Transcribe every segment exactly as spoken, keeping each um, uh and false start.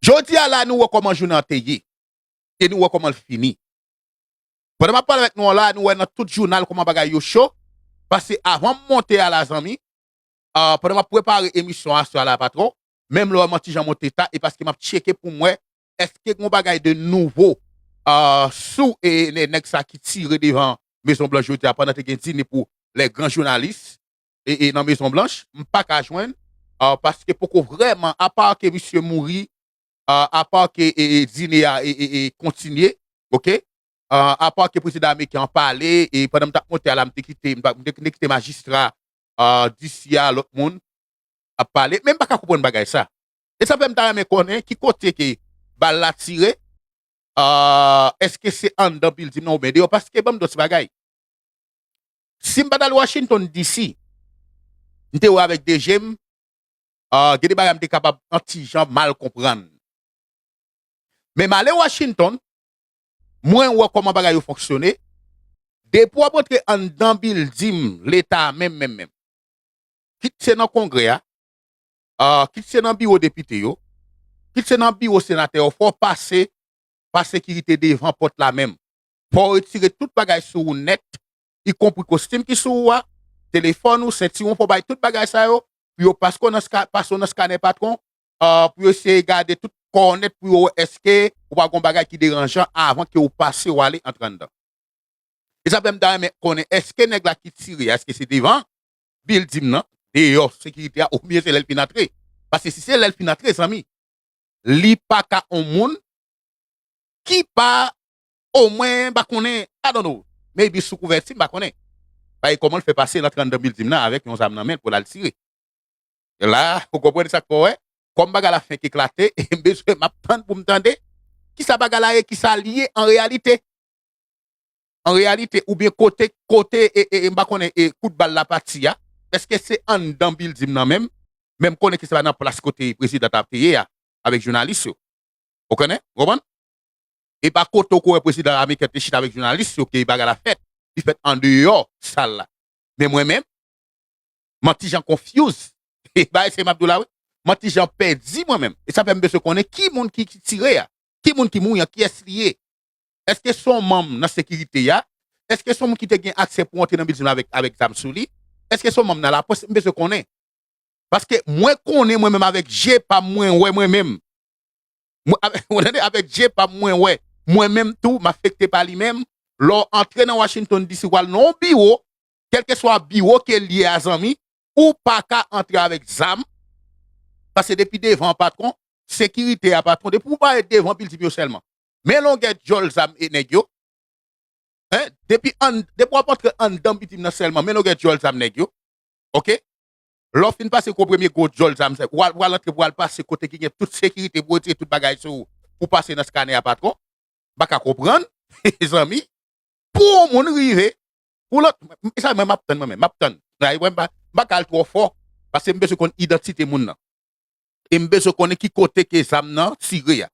Jodi a la, nou wè kòman jounen an te ye. E nou wè kòman l fini. Pandan m ap pale avèk nou an la, nou wè nan tout jounal kòman bagay yo cho. Paske avan m monte a la, zanmi, ah, pandan m ap prepare emisyon aswè a la, patwon, menm lè w wè m an ti jan monte ta, e paske m ap tcheke pou m wè èske gen yon bagay de nouvo, ah, sou e, e nèg sa ki tire devan Mezon Blanch jodi a, pandan te gen dine pou lè gran jounalis e, e nan Mezon Blanch, m pa ka jwenn, ah, paske poko vrèman, apa ke misye mouri, ah, apa ke e, e dine a e, e, e kontinye, oke? Ah, apa ke prezidan ameriken an pale, e pandan m t ap monte a la, m te kite, m te, m te kite majistra, ah, D C a, lòt moun ap pale, men m pa ka konprann bagay sa. E sa fè m ta renmen konnen ki kote ke bal la tire, ah, èske se anndan bilding nan oubyen deyò? Paske ban m di w ti bagay. Si m pa t al Washington D C, m te wè avèk de je m, ah, gen de bagay m te kapab an ti jan mal konprann. Men m ale Washington, mwen wè kòman bagay yo fonksyone. Depi w ap antre anndan bilding Leta a menm, menm, menm, kit se nan Kongrè a, ah, kit se nan biwo depite yo, kit se nan biwo senatè yo, fò w pase pa sekirite devan pòt la menm. Fò w retire tout bagay sou ou nèt, ikonpri kostim ki sou ou a, telefòn ou, sentiwon, fò w bay tout bagay sa yo, pou yo pase w nan ska-, pase w nan skanè patwon, ah, pou yo eseye gade tout kò w nèt pou yo wè èske ou pa gon bagay ki deranjan avan ke w pase w ale antre anndan. E sa fè m ta renmen konnen èske nèg la ki tire a, èske se devan bilding nan, deyò sekirite a, oubyen se lè l fin antre? Paske si se lè l fin antre, zanmi, li pa ka on moun ki pa omwen, m pa konnen, I don't know, maybe sou kouvèti, m pa konnen. Paske kòman l fè pase, l antre anndan bilding nan avèk yon zam nan men l pou l al tire? E la, ou konprann sa k fè w wè? Kòm bagay la fenk eklate, e m bezwen, m ap tann pou m tande kisa bagay la ye, kisa l ye an reyalite. An reyalite, oubyen kote, kote, e, e, e, m pa konnen, e, kout bal la pati a, èske se anndan bilding nan menm? Men m konnen ke se pa nan plas kote prezidan t ap te ye a, avèk jounalis yo. Ou konnen? Ou konprann? E pa kote w kwè prezidan ameriken te chita avèk jounalis yo ke bagay la fèt. Li fèt andeyò sal la. Men mwen menm, m an ti jan confuse. E bagay se m ap di w la, wi. M an ti jan pèdi mwen menm. E sa fè m bezwen konnen ki moun ki, ki tire a. Ki moun ki mouri an, kiyès li ye? Èske se yon manm nan sekirite a? Èske se yon moun ki te gen aksè pou antre nan bilding la avèk, avèk zam sou li? Èske se yon manm nan lapòs? M bezwen konnen. Paske mwen konnen mwen menm avèk je pa m mwen wè mwen menm. Mwen, avèk, ou tande, avèk je pa m mwen wè. Mwen menm tou, m afekte pa li menm. Lè w antre nan Washington D C, w al nan yon biwo, kèlkeswa biwo ke l ye a, zanmi, ou pa ka antre avèk zam. Paske depi devan patwon, sekirite a patwon, depi w pa ret devan bilding yo sèlman. Men longè djòl zam e nèg yo. Hein? Depi an, depi w ap antre anndan bilding nan sèlman, men longè djòl zam nèg yo. Oke? Lè w fin pase gwo premye gwo djòl zam sa, w al, w al antre, w al pase kote ki gen tout sekirite pou retire tout bagay sou ou, pou pase nan skanè a patwon. M pa ka konprann, zanmi. Pou yon moun rive, pou lòt, e sa mwen m ap tann mwen menm, m ap tann. Ay, mwen m pa, m pa ka al twò fò, paske m bezwen konn idantite moun nan. E m bezwen konnen ki kote ke zam nan tire a.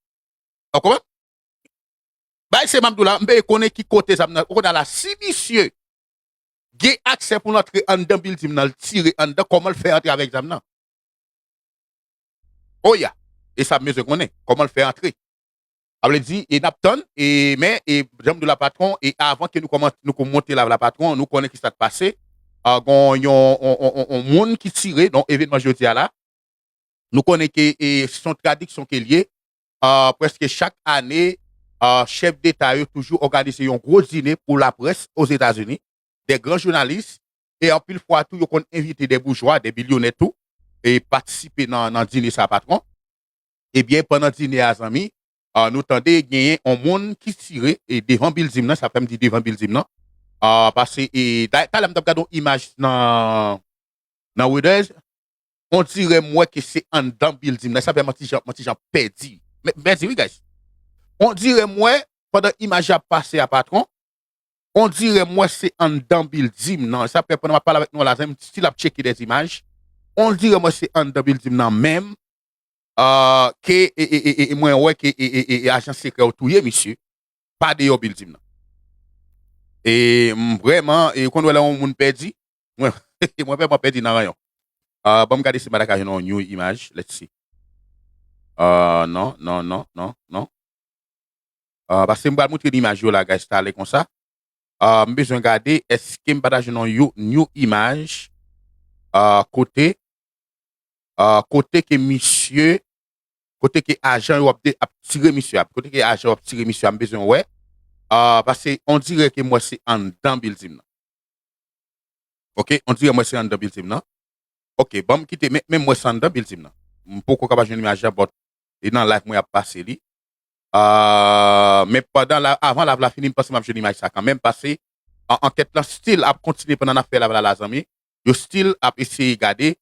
Ou konprann? Bay se m ap di w la, m bezwen konnen ki kote zam nan. Ou konn la, si misye gen aksè pou l antre anndan bilding nan, l tire anndan, kòman l fè antre avèk zam nan? Oya! E sa m bezwen konnen, kòman l fè antre? A vle di, e n ap tann, e, men, e, jan m di w la patwon, e avan ke nou kòman, nou kòmanse monte la, la patwon, nou konnen ki sa k pase. Ah, gon yon, on, on, on, on moun ki tire, donk, evènman jodi a la, nou konnen ke, e, se yon tradiksyon ke l ye. Ah, prèske chak ane, ah, chèf deta yo toujou òganize yon gwo dine pou laprès Ozetazini, de gran jounalis, e anpil fwa tou, yo konn envite de boujwa, de bilyonè tou, e patisipe nan, nan dine sa, patwon. Ebyen, pandan dine a, zanmi, ah, nou tande genyen on moun ki tire, e devan bilding nan, sa fè m di devan bilding nan. Ah, paske, e, da-, talè m t ap gade yon imaj nan, nan Reuters, on dirè m wè ke se anndan bilding nan, sa fè m an ti jan, m an ti jan pèdi. Men, pèdi, wi, guys. On dirè m wè, pandan imaj la ap pase a, patwon, on dirè m wè se anndan bilding nan. Sa fè pandan m ap pale avèk nou la, zanmi, m still ap tcheke de imaj. On dirè m wè se anndan bilding nan menm, ah, ke, e, e, e, e, e mwen wè ke, e, e, e, e ajan sekrè yo touye misye, pa deyò bilding nan. E m vrèman, e ou konn wè lè yon moun pèdi, mwen, mwen vrèman pèdi nan rayon. Ah, ban m gade si m pa ta ka jwenn yon new imaj, let's see. Ah, non, non, non, non, non. Ah, paske m pral montre n imaj yo la, guys, talè konsa. Ah, m bezwen gade, èske m pa ta jwenn yon, yon imaj, ah, kote, ah, kote ke misye, kote ke ajan yo ap, de- ap tire misye a, kote ke ajan yo ap tire misye a, m bezwen wè. Ah, paske on dirè ke m wè se anndan building nan. Ok, on dirè m wè se anndan building nan. Ok, ban m kite, men, men m wè se anndan building nan. M poko kapab jwenn imaj la, but e nan live mwen ap pase li. Ah, men pandan la, avan live la fini, m panse m ap jwenn imaj sa kanmenm, paske an, ankèt lan still ap kontinye pandan n ap fè live la, la, zanmi. Yo still ap eseye gade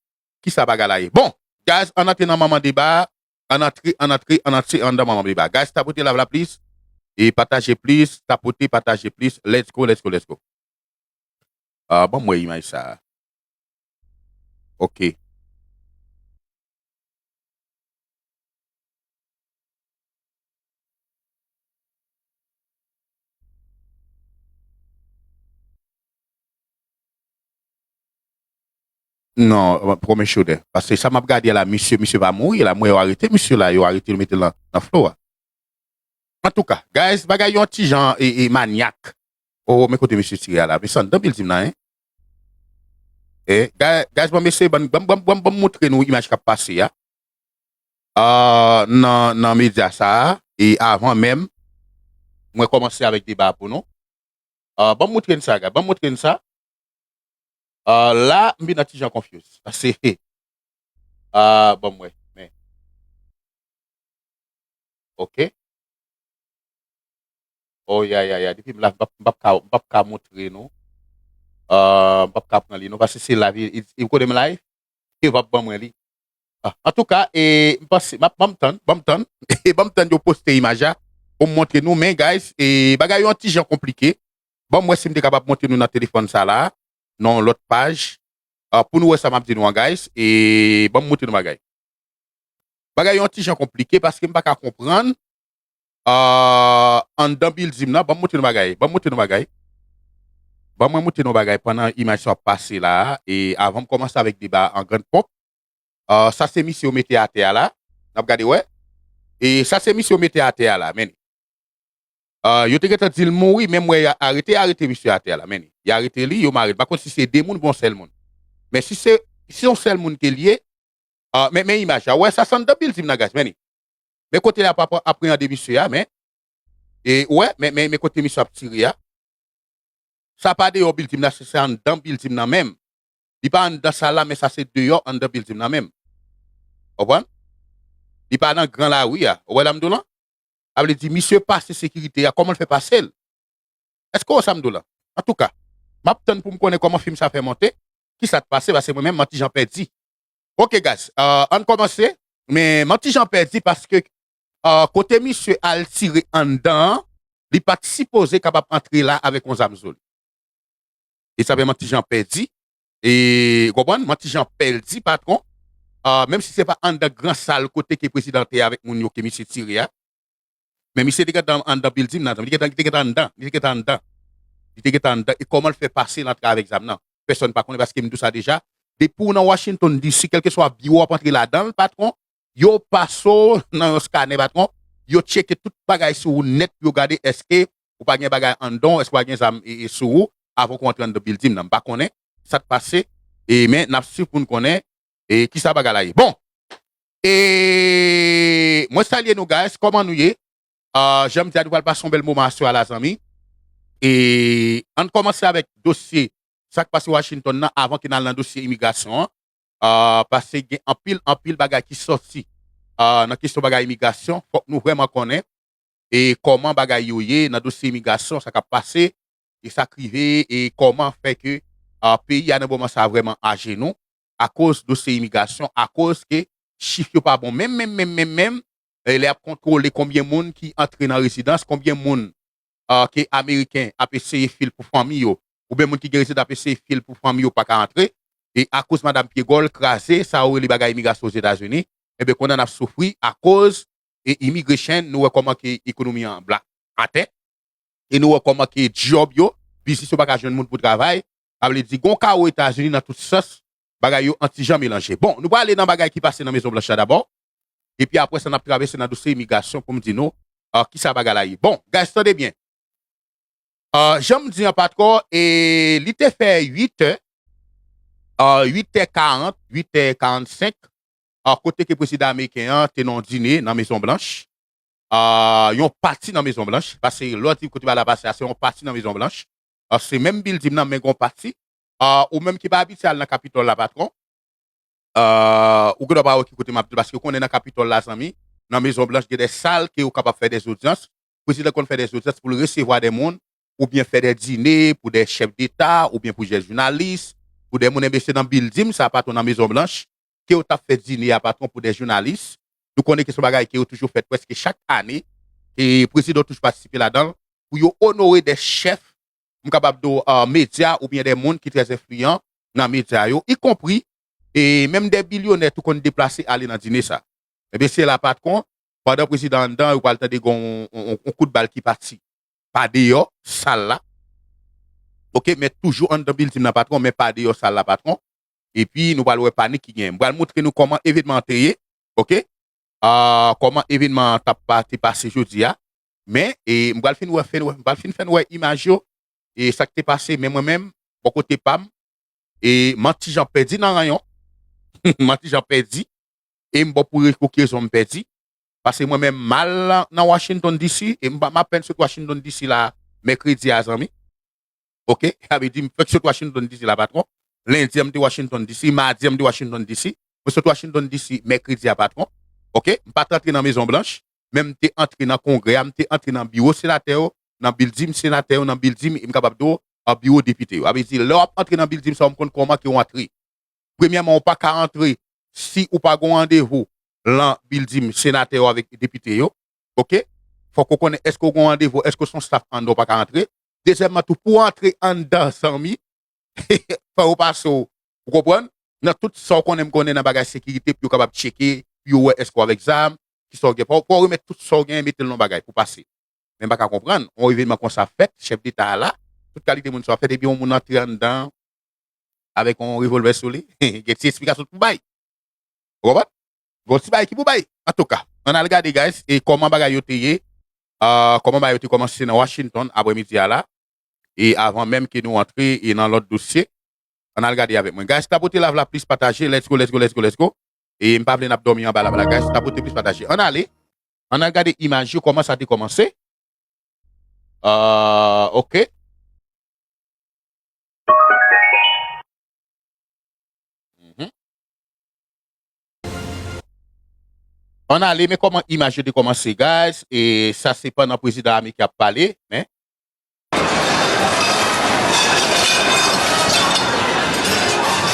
kisa bagay la ye. Bon, guys, ann antre nan manman deba, ann antre, ann antre, ann antre anndan manman deba. Guys, tapote live la, please. E pataje, please. Tapote, pataje, please. Let's go, let's go, let's go. Ah, ban m wè imaj sa a. Ok. Non, pwomè chodè. Paske sa m ap gade la, misye, misye pa mouri la. M wè yo arete misye la, yo arete l, mete l nan, nan flo a. Antouka, guys, bagay yo yon ti jan e, e manyak. Oh, men kote misye tire a la. Mesye anndan building nan, en. E, guys, guys, ban m eseye, ban, ban, ban, ban, ban m montre nou imaj k ap pase a. Ah, nan, nan medya sa a, e avan menm, mwen kòmanse avèk deba pou nou. Ah, ban m montre n sa, guys, ban m montre n sa. Ah, la, m vin yon ti jan confuse. Paske, ah, ban m wè, men. Ok. Oh, ya, ya, ya. Depi m la, m p ap, m p ap ka, m p ap ka montre nou. Ah, m p ap ka pran li, non, paske se live, e, e, e, ou konnen m live? E w ap ban mwen li. Ah, antouka, e, m panse, m ap, ban m tann, ban m tann. E ban m tann yo poste imaj la pou m montre nou. Men, guys, e, bagay yo yon ti jan konplike. Ban m wè si m te kapab montre nou nan telefòn sa la, nan yon lòt paj, ah, pou nou wè sa m ap di nou an, guys. E ban m montre nou bagay. Bagay yo yon ti jan konplike paske m pa ka konprann, ah, anndan building nan. Ban m montre nou bagay. Ban m montre nou bagay. Ban mwen montre nou bagay pandan imaj sa ap pase la a. E avan m kòmanse avèk deba an grann ponp, ah, sa se misye yo mete atè a la. N ap gade, wè. E sa se misye yo mete atè a la, men. Ah, yo te gentan di l mouri, men m wè y a arete, arete misye atè a la, men. Y arete li, yo mare l. M pa konn si se de moun oubyen yon sèl moun. Men si se, si se yon sèl moun ke l ye, ah, men, men imaj la. Wè, sa se anndan building nan, guys, men. Men kote l ap, ap, apreyande misye a, men. E, wè, men, men, men kote misye ap tire a. Sa pa deyò building nan, se, se anndan building nan menm. Li pa anndan sal la, men sa se deyò anndan building nan menm. Konprann? Li pa nan gran lari a. Ou wè la m di w lan? Sa vle di, misye pase sekirite a, kòman l fè pase l? Èske w wè sa m di w lan? Antouka, m ap tann pou m konnen kòman fim sa fè monte, kisa t pase, paske mwen menm, m yon ti jan pèdi. Ok, guys, euh, ann kòmanse, men m yon ti jan pèdi paske, euh, kote misye al tire anndan an, li pa t sipoze kapab antre la avèk yon zam sou li. E sa fè m yon ti jan pèdi. E, w konprann? M yon ti jan pèdi, patwon. Ah, menm si se pa anndan gran sal kote ke prezidan te avèk moun yo ke misye tire a. Men misye te gentan anndan building nan, li gentan, li te gentan anndan, li te gentan anndan. Li te gentan anndan. E kòman l fè pase l antre avèk zam nan? Pèsonn pa konnen paske m di w sa deja. Depi w nan Washington D C, kèlkeswa biwo w ap antre ladan l, patwon, yo pase w nan yon scanner, patwon. Yo tcheke tout bagay sou ou nèt pou yo gade èske ou pa gen bagay anndan w, èske w pa gen zam e, e sou ou, avan ke w antre anndan building nan. M pa konnen sa k pase, e, men n ap swiv pou n konnen, e, kisa bagay la ye. Bon, e, mwen salye nou, guys, kòman nou ye? Ah, jan m di a, nou pral pase yon bèl moman aswè a la, zanmi. E, ann kòmanse avèk dosye sa k pase Washington nan, avan ke n al nan dosye imigrasyon an. Ah, paske gen anpil, anpil bagay ki sòti, ah, nan kesyon bagay imigrasyon. Fòk nou vrèman konnen, e, kòman bagay yo ye nan dosye imigrasyon, sa k ap pase, e sa k rive, e kòman fè ke, ah, peyi a nan moman sa a vrèman ajenou, akoz dosye imigrasyon, akoz ke chif yo pa bon menm, menm, menm, menm, menm. E lè y ap kontwole konbyen moun ki antre nan rezidans, konbyen moun, ah, ke Ameriken ap eseye fil pou fanmi yo, oubyen moun ki gen rezidans ap eseye fil pou fanmi yo pa ka antre, e akoz madanm pye gòl kraze, sa yo rele bagay imigrasyon Ozetazini, enben, kounye a n ap soufri akoz, e, immigration, nou wè kòman ke ekonomi an bla atè, e nou wè kòman ke djòb yo, biznis yo pa ka jwenn moun pou travay, sa vle di, gon kawo Etazini nan tout sans, bagay yo yon ti jan melanje. Bon, nou prale nan bagay ki pase nan Mezon Blanch la dabò. Epi apre sa, n ap travèse nan dosye imigrasyon pou m di nou, ah, kisa bagay la ye. Bon, guys, tande byen. Ah, jan m di an patwon, e li te fè uit è, ah, uit è karant, uit è karannsenk, ah, kote ke prezidan ameriken an te nan yon dine nan Mezon Blanch. Ah, yon pati nan Mezon Blanch, paske lè w di kote bagay la pase a, se yon pati nan Mezon Blanch. Ah, se menm bilding nan, men gen yon pati. Ah, ou menm ki pa abitye al nan Kapitòl la, patwon, ah, ou gendwa pa wè ki kote m ap di, paske ou konnen nan Kapitòl la, zanmi, nan Mezon Blanch, gen de sal ke yo kapab fè de zodyans. Prezidan konn fè de zodyans pou l resevwa de moun, oubyen fè de dine pou de chèf deta, oubyen pou de jounalis, pou de moun, enben se nan bilding sa, patwon, nan Mezon Blanch, ke yo t ap fè dine a, patwon, pou de jounalis. Nou konnen ke se yon bagay ke yo toujou fè prèske chak ane, e prezidan toujou patisipe ladan l, pou yo onore de chèf, m kapab di w, ah, medya oubyen de moun ki trè enfliyan nan medya yo, ikonpri, e menm de bilyonè tou konn deplase ale nan dine sa. Ebyen, se la, patwon, pandan prezidan anndan, ou pral tande gen yon, yon, yon kout bal ki pati pa deyò sal la. Oke, men toujou anndan bilding nan, patwon, men pa deyò sal la, patwon. Epi nou pral wè panik ki genyen. M pral montre nou kòman evènman an te ye, oke? Ah, kòman evènman an t ap pa-, te pase jodi a. Men, e, m pral fin wè, fin wè, m pral fin fè n wè imaj yo, e sa k te pase, men mwen menm, bò kote pa m, e m anti jan pèdi nan ranyon, m anti jan pèdi, e m bò pou re-, pou rezon m pèdi, paske mwen menm m al nan Washington D C, e m pa, m apèn sot Washington D C la, mèkredi a, zanmi. Oke? Sa vle di, m fèk sot Washington D C la, patwon. Lendi a, m te Washington D C, madi a, m te Washington D C. Mwen sot Washington D C mèkredi a, patwon. Oke? M pa t antre nan Mezon Blanch, men m te antre nan Kongrè a, m te antre nan biwo senatè yo, nan bilding senatè yo, nan bilding, e m kapab di w, an biwo depite yo. Sa vle di, lè w ap antre nan bilding sa yo, m konn kòman ke w antre. Premyèman, ou pa ka antre si ou pa gen yon randevou lan bilding senatè yo avèk depite yo. Oke? Fòk ou konnen èske ou gen yon randevou, èske w se yon staf anndan ou pa ka antre. Dezyèmman tou, pou w antre anndan, zanmi, fò yo pase w. Ou konprann? Nan tout sa w konnen, m konnen nan bagay sekirite, pou yo kapab tcheke, pou yo wè èske w avèk zam, kisa w gen. Fò, fò w remèt tout sa w genyen, mete l nan bagay pou pase. Men m pa ka konprann, yon evènman konsa fèt, chèf deta a la, tout kalite moun sa fèt, epi yon moun antre anndan avèk yon revòlvè sou li. Gen ti esplikasyon pou bay. Ou konprann? Gen yon ti bagay ki pou bay. Antouka, ann al gade, guys, e kòman bagay yo te ye, ah, kòman bagay yo te kòmanse nan Washington aprèmidi a la, e avan menm ke nou antre e nan lòt dosye, ann al gade avèk mwen. Guys, tapote live la, plis pataje, let's go, let's go, let's go, let's go. E m pa vle n ap dòmi anba live la, guys, tapote plis pataje. Ann ale, ann al gade imaj yo, kòman sa te kòmanse. Ah, oke. Mhm. Ann ale, men kòman imaj yo te kòmanse, guys. E sa se pandan prezidan ameriken ap pale, men.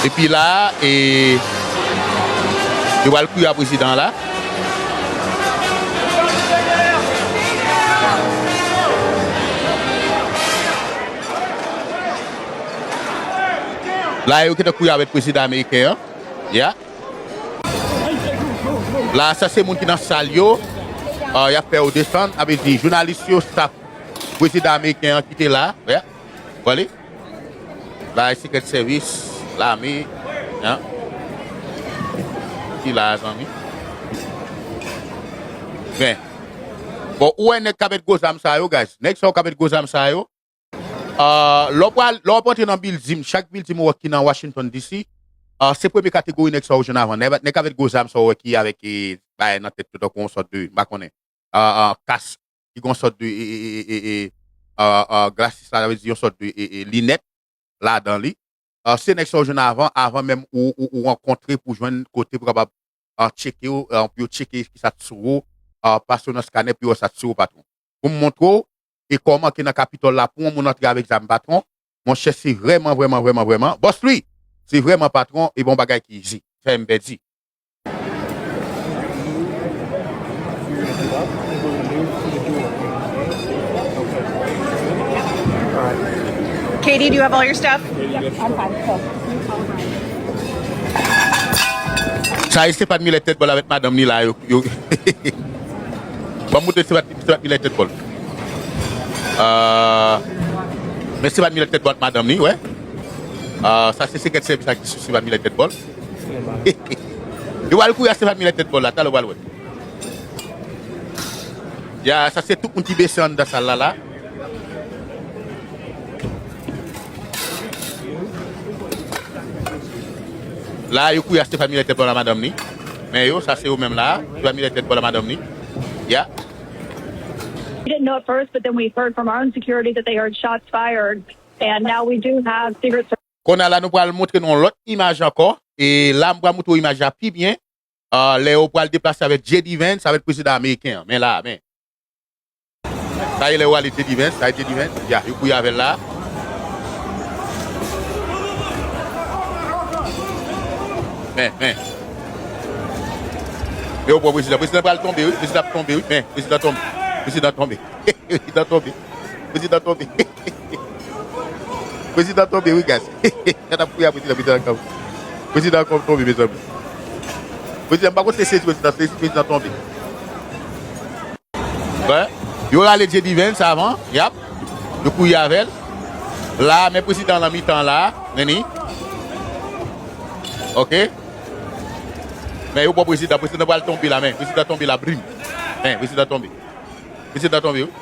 Epi la, e, yo pral kouri a prezidan an la. La, yo gentan kouri avèk prezidan ameriken an. Ya. La, sa se moun ki nan sal yo. Ah, y ap fè yo desann. Sa vle di, jounalis yo, staf prezidan ameriken an ki te la. Ya. Wè li. La, e Secret Service, lame. Ya. Ki la, zanmi. Men. Bon, ou wè nèg k avèk gwo zam sa yo, guys. Nèg sa yo k avèk gwo zam sa yo. Ah, lè w pral, lè w ap antre nan bilding, chak bilding ou wè ki nan Washington D C, ah, se premye kategori nèg sa w jwenn avan. Nèg, nèg avèk gwo zam sa w wè ki avèk, e, bagay nan tèt yo, tankou yon sòt de, m pa konnen, ah, ah, kas, ki gen yon sòt de, e, e, ah, ah, glasses la, sa vle di yon sòt de, e, e, linèt ladan li. Ah, se nèg sa w jwenn avan, avan menm ou, ou, ou rankontre pou jwenn kote pou kapab, ah, tcheke w, ah, pou yo tcheke kisa k sou ou, ah, pase w nan scanner pou yo wè sa k sou ou, patwon. Pou m montre w, e kòman ke nan Kapitòl la, pou yon moun antre avèk zam, patwon, monchè, se vrèman, vrèman, vrèman, vrèman, Bòs Lwi, se vrèman, patwon, e bon bagay ki easy. Fè m pèdi. Katie, do you have all your stuff? Sa e Stéphane Millet tèt bòl avèk madanm ni la, yo, yo. Ban m montre Stéphane, Stéphane Millet tèt bòl. Euh, men Stéphane Millet tèt bòl ak madanm ni, wè. Euh, sa se Secret Service ak Stéphane Millet tèt bòl. Yo pral kouri a Stéphane Millet tèt bòl la, talè w pral wè. Ya, sa se tout moun ki bese anndan sal la, la. La, yo kouye a Stéphane Millet tèt bò la madanm ni. Men yo, sa se yo menm la. Stéphane Millet tèt bò la madanm ni. Ya. We didn't know at first, but then we heard from our own security that they heard shots fired, and now we do have Secret Service. Kounye a la, nou pral montre nou yon lòt imaj ankò. E la, m pral montre w imaj la pi byen. Ah, lè yo pral deplase avèk J D Vance, avèk prezidan ameriken an. Men la, men. Sa ye lè yo ale J D Vance, sa ye J D Vance. Ya, yo kouye avè l la. Men, men. Men yo pran prezidan. Prezidan pral tonbe, wi. Prezidan ap tonbe, wi. Men, prezidan tonbe. Prezidan tonbe. Prezidan tonbe. Prezidan tonbe. Prezidan tonbe, wi, guys. Gad ap kouye a prezidan, prezidan ankò. Prezidan ankò tonbe, mezanmi. Prezidan, m pa konn se sezi prezidan, sezi prezidan tonbe. Wè. Yo rale J D Vance avan, yap. Yo kouye avè l. La, men prezidan nan mitan la, men ni. Oke. Men yo pran prezidan, prezidan pral tonbe la, men. Prezidan tonbe la, brim. Men, prezidan tonbe. Prezidan tonbe, wi.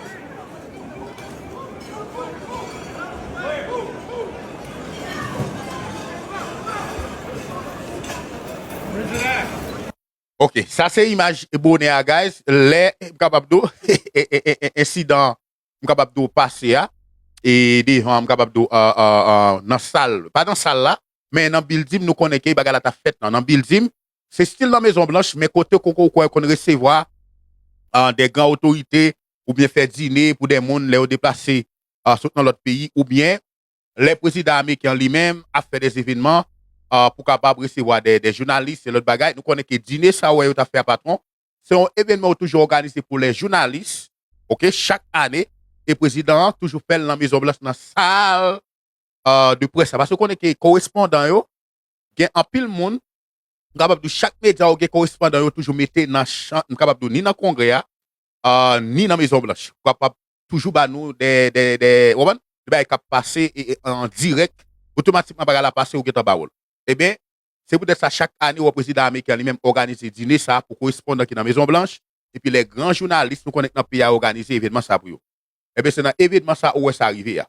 Ok, sa se imaj bonè a, guys. Lè, m kapab di w, e, e, e, e, ensidan, m kapab di w pase a, e devan, m kapab di w, euh, euh, euh, nan sal, pa nan sal la, men nan bilding, nou konnen ke bagay la t ap fèt nan, nan bilding, se still nan Mezon Blanch, men kote koko ou kwè konn resevwa, euh, de gran otorite, oubyen fè dine pou de moun lè yo deplase, euh, sot nan lòt peyi, oubyen lè prezidan ameriken an li menm ap fè de evènman, euh, pou kapab resevwa de, de jounalis e lòt bagay. Nou konnen ke dine sa ou wè yo t ap fè a patwon, se yon evènman yo toujou òganize pou lè jounalis, oke, chak ane, e prezidan an toujou fè l nan Mezon Blanch nan sal, euh, de près la. Paske ou konnen ke korespondan yo, gen anpil moun, m kapab di w, chak medya yo gen korespondan yo toujou mete nan chan, m kapab di w, ni nan Kongrè a, euh, ni nan Mezon Blanch. Yo kapab toujou ba nou de, de, de, w konprann? De bagay k ap pase e, e, an dirèk, otomatikman bagay la pase, yo gentan ba w l. Ebyen, se poutèt sa, chak ane, w wè prezidan ameriken an li menm òganize dine sa pou korespondan ki nan Mezon Blanch, epi lè gran jounalis nou konnen k nan peyi a òganize evènman sa pou yo. Ebyen, se nan evènman sa ou wè sa rive a.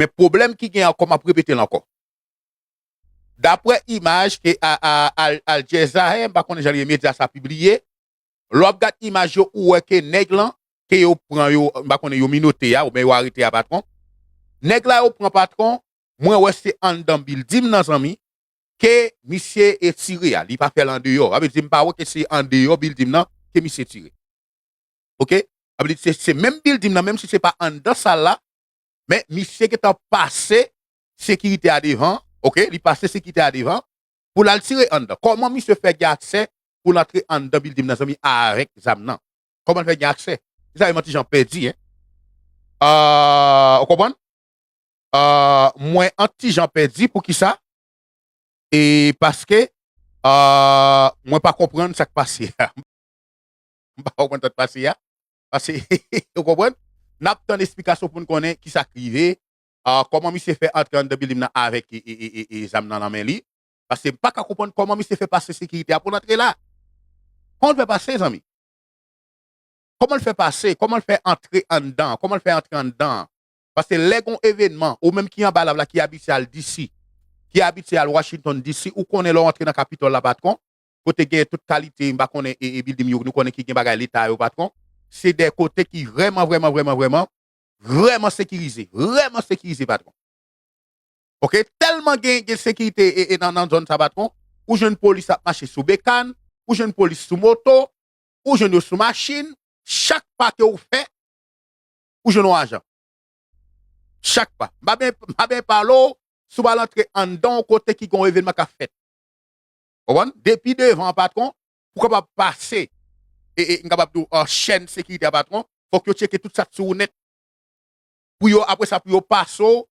Men pwoblèm ki gen ankò, m ap repete l ankò. Daprè imaj ke a, a, Al, Al Jazeera, m pa konnen jan li ye, medya sa pibliye, lè w ap gad imaj yo, ou wè ke nèg lan, ke yo pran yo, m pa konnen yo minote a, oubyen yo arete a patwon. Nèg la yo pran patwon, mwen wè se anndan bilding nan, zanmi, ke misye e tire a. Li pa fè l andeyò. Sa vle di, m pa wè ke se andeyò bilding nan ke misye tire. Oke? Sa vle di, se, se menm bilding nan, menm si se pa anndan sal la, men misye gentan pase sekirite a devan, oke? Li pase sekirite a devan pou l al tire anndan. Kòman misye fè gen aksè pou l antre anndan bilding nan, zanmi, avèk zam nan? Kòman l fè gen aksè? Se sa yo m an ti jan pèdi, en. Euh, ou konprann? Euh, mwen an ti jan pèdi, poukisa? E paske, euh, mwen pa konprann sa k pase a. M pa konprann sa k pase a. Paske, ou konprann? N ap tann esplikasyon pou n konnen kisa k rive, euh, kòman misye fè antre anndan bilding nan avèk e, e, e, e, e zam nan nan men li. Paske m pa ka konprann kòman misye fè pase sekirite a pou l antre la. Kòman l fè pase, zanmi? Kòman l fè pase? Kòman l fè antre anndan? Kòman l fè antre anndan? Paske lè gon evènman, ou menm ki anba lab la, ki abitye al D C, ki abitye al Washington D C, ou konnen lè w antre nan Kapitòl la, patwon, kote gen tout kalite, m pa konnen, e, e bilding yo, nou konnen ki gen bagay leta yo, patwon. Se de kote ki vrèman, vrèman, vrèman, vrèman, vrèman sekirize. Vrèman sekirize, patwon. Oke? Tèlman gen, gen sekirite e, e nan, nan zòn sa, patwon. Ou jwenn polis ap mache sou bekàn, ou jwenn polis sou moto, ou jwenn yo sou machin, chak pa ke ou fè, ou jwenn yon ajan. Chak pa. M pa ben, m pa ben pale w, si w al antre anndan yon kote ki gen yon evènman k ap fèt. Konprann? Depi devan, patwon, pou w kapab pase, e, e, m kapab di w, an chèn sekirite a, patwon, fòk yo tcheke tout sa k sou ou nèt. Pou yo, apre sa, pou yo pase w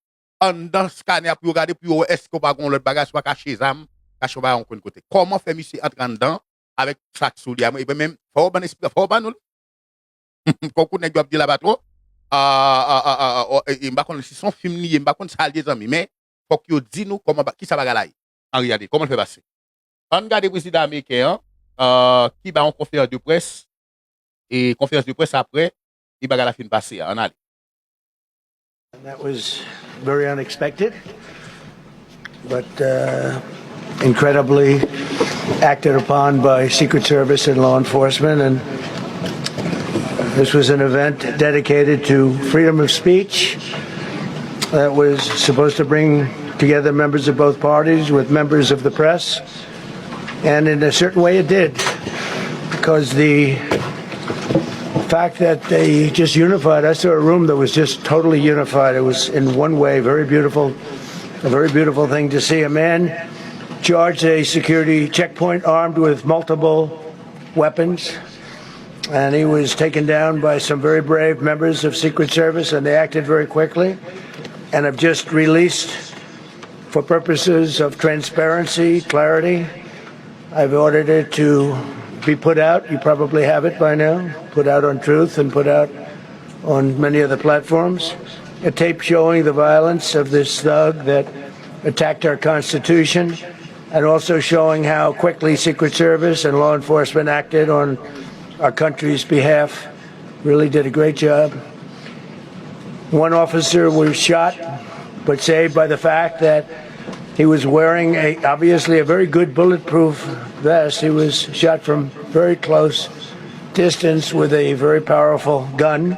anndan skanè a, pou yo gade, pou yo wè èske w pa gen yon lòt bagay, si w pa kache zam, kache yon bagay yon konn kote. Kòman fè misye antre anndan avèk sa k sou li a? Mwen, e mwen menm, fò w ban espli, fò w ban nou l. Kòm kou nèg yo ap di la, patwon. Ah, ah, ah, ah, ah, oh, e, e, m pa konn si se yon fim li ye, m pa konn sa l ye, zanmi, men fòk yo di nou kòman ba-, kisa bagay la ye, an reyalite, kòman l fè pase. Ann gade prezidan ameriken an, euh, ki bay yon konferans de près, e konferans de près apre, e bagay la fin pase a. Ann ale. And that was very unexpected, but uh, incredibly acted upon by Secret Service and law enforcement. And this was an event dedicated to freedom of speech that was supposed to bring together members of both parties with members of the press. And in a certain way, it did, because the fact that they just unified, I saw a room that was just totally unified. It was in one way very beautiful, a very beautiful thing to see. A man charged a security checkpoint armed with multiple weapons, and he was taken down by some very brave members of Secret Service, and they acted very quickly and have just released, for purposes of transparency, clarity, I've ordered it to be put out. You probably have it by now, put out on Truth and put out on many other platforms. A tape showing the violence of this thug that attacked our Constitution and also showing how quickly Secret Service and law enforcement acted on our country's behalf. Really did a great job. One officer was shot, but saved by the fact that he was wearing a, obviously a very good bulletproof vest. He was shot from very close distance with a very powerful gun,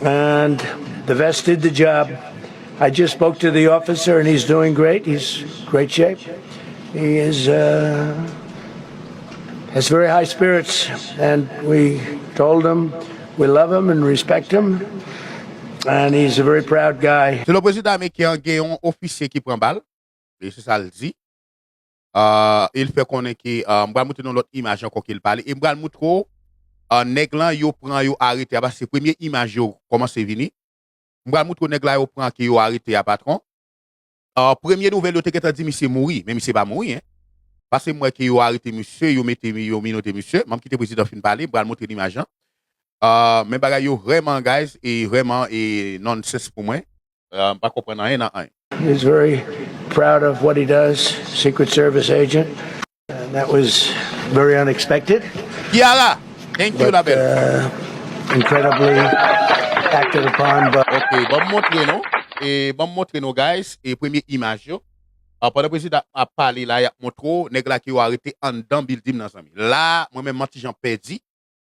and the vest did the job. I just spoke to the officer, and he's doing great. He's in great shape. He is uh, has very high spirits, and we told him we love him and respect him, and he's a very proud guy. Selon prezidan ameriken an, gen yon ofisye ki pran bal, e se sa l di. Uh, e l fè konnen ke uh, m pral montre nou lòt imaj ankò ke l pale, e m pral montre w uh, nèg lan yo pran, yo arete a, paske se premye imaj yo kòmanse vini. M pral montre w nèg la yo pran ke yo arete a, patwon. Uh, premye nouvèl yo te gentan di misye mouri, men misye pa mouri, en. Paske m wè ke yo arete misye, yo mete, yo minote misye. M ap kite prezidan fin pale, m pral montre n imaj lan. Uh, men bagay yo vrèman, guys, e vrèman e nonsens pou mwen. Uh, m pa konprann anyen nan anyen. He's very proud of what he does, Secret Service agent. And that was very unexpected. Kiara, thank you, la belle. Incredibly acted upon by. Ok, ban m montre nou. E ban m montre nou, guys, e premye imaj yo. Ah, pandan prezidan ap pale la, y ap montre w nèg la ke yo arete anndan bilding nan, zanmi. La, mwen menm, m an ti jan pèdi.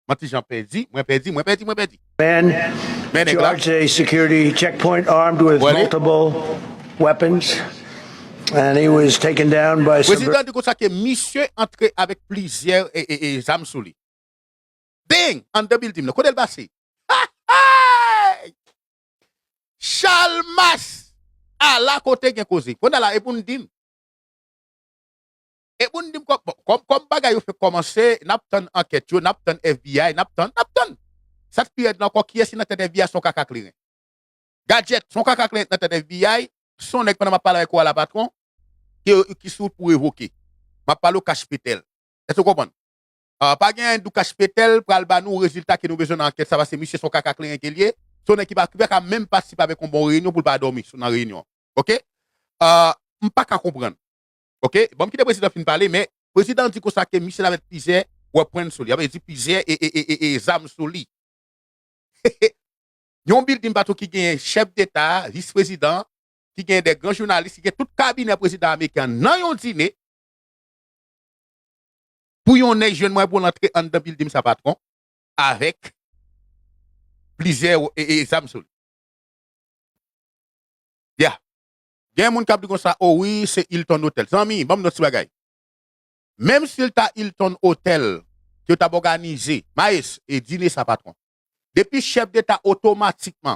M an ti jan pèdi, mwen pèdi, mwen pèdi, mwen pèdi. Man charged a security checkpoint armed with multiple weapons, and he was taken down by some. Prezidan di konsa ke misye antre avèk plizyè e, e, e, zam sou li. Bing! Anndan bilding nan. Kote l pase? Chalmas! Ala kote gen koze. Kounye a la, e pou n di m. E pou n di m kòm, kòm, kòm bagay yo fèk kòmanse, n ap tann ankèt yo, n ap tann FBI, n ap tann, n ap tann. Sa k pi rèd la ankò, kiyès ki nan tèt FBI a? Se yon kaka kleren. Gadjèt, se yon kaka kleren nan tèt FBI, se yon nèg pandan m ap pale avèk ou a la patwon, ki, ki sou pou revoke. M ap pale w Cash Petel. Èske w konprann? Ah, pa gen anyen dou Cash Petel pral ba nou rezilta ke nou bezwen nan ankèt sa, paske misye se yon kaka kleren ke l ye. Se yon nèg ki pa, ki pa ka menm patisipe avèk yon bon reyinyon pou l pa dòmi sou, nan reyinyon an. Ok? Ah, m pa ka konprann. Ok? Ban m kite prezidan fin pale, men prezidan di konsa ke misye t avèk plizyè weapon sou li. Sa vle di plizyè e, e, e, e, e zam sou li. Yon bilding patwon ki genyen chèf deta, vis prezidan, ki genyen de gran jounalis, ki gen tout kabinè prezidan ameriken an nan yon dine, pou yon nèg jwenn mwayen pou l antre anndan bilding sa patwon, avèk plizyè e, e, zam sou li. Ya. Gen moun k ap di konsa, o wi, se Hilton Hotel. Zanmi, ban m di w ti bagay. Menm si l ta Hilton Hotel, ke yo t ap òganize, Maes, e dine sa patwon. Depi chèf deta otomatikman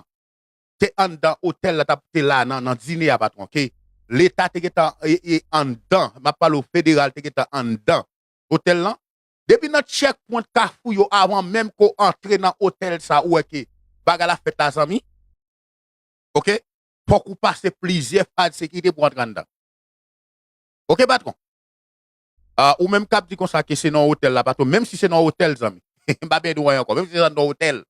te anndan otèl la, t ap te la nan, nan dine a, patwon, ke leta te gentan e, e anndan, m ap pale w federal, te gentan anndan otèl lan. Depi nan checkpoint Kafou yo, avan menm ke w antre nan otèl sa, ou wè ke bagay la fèt la, zanmi. Ok? Fòk ou pase plizyè faz sekirite pou w antre anndan. Ok, patwon? Ah, ou menm k ap di konsa ke se nan otèl la, patwon, menm si se nan otèl, zanmi. M pa pèdi w anyen ankò, menm si se nan otèl.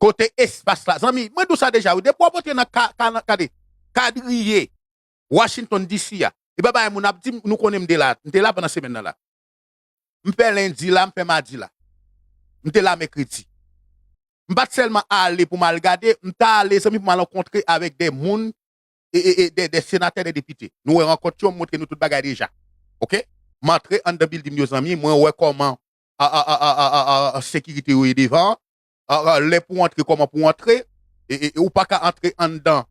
Kote espas la, zanmi, mwen di w sa deja, wi, depi w ap antre nan ka, ka, nan, gade, kadriye Washington D C a, e pa bagay moun ap di m, nou konnen m te la, m te la pandan semèn nan la. M fè lendi la, m fè madi la. M te la mèkredi. M pa t sèlman ale pou m al gade, m t ale, zanmi, pou m al rankontre avèk de moun, e, e, e, de, de senatè, de depite. Nou wè rankont yo, m montre nou tout bagay deja. Oke? M antre anndan bilding yo, zanmi, mwen wè kòman a, a, a, a, a, a, a, sekirite yo ye devan. A, a, lè pou w antre, kòman pou w antre. E, e, e ou pa ka antre anndan,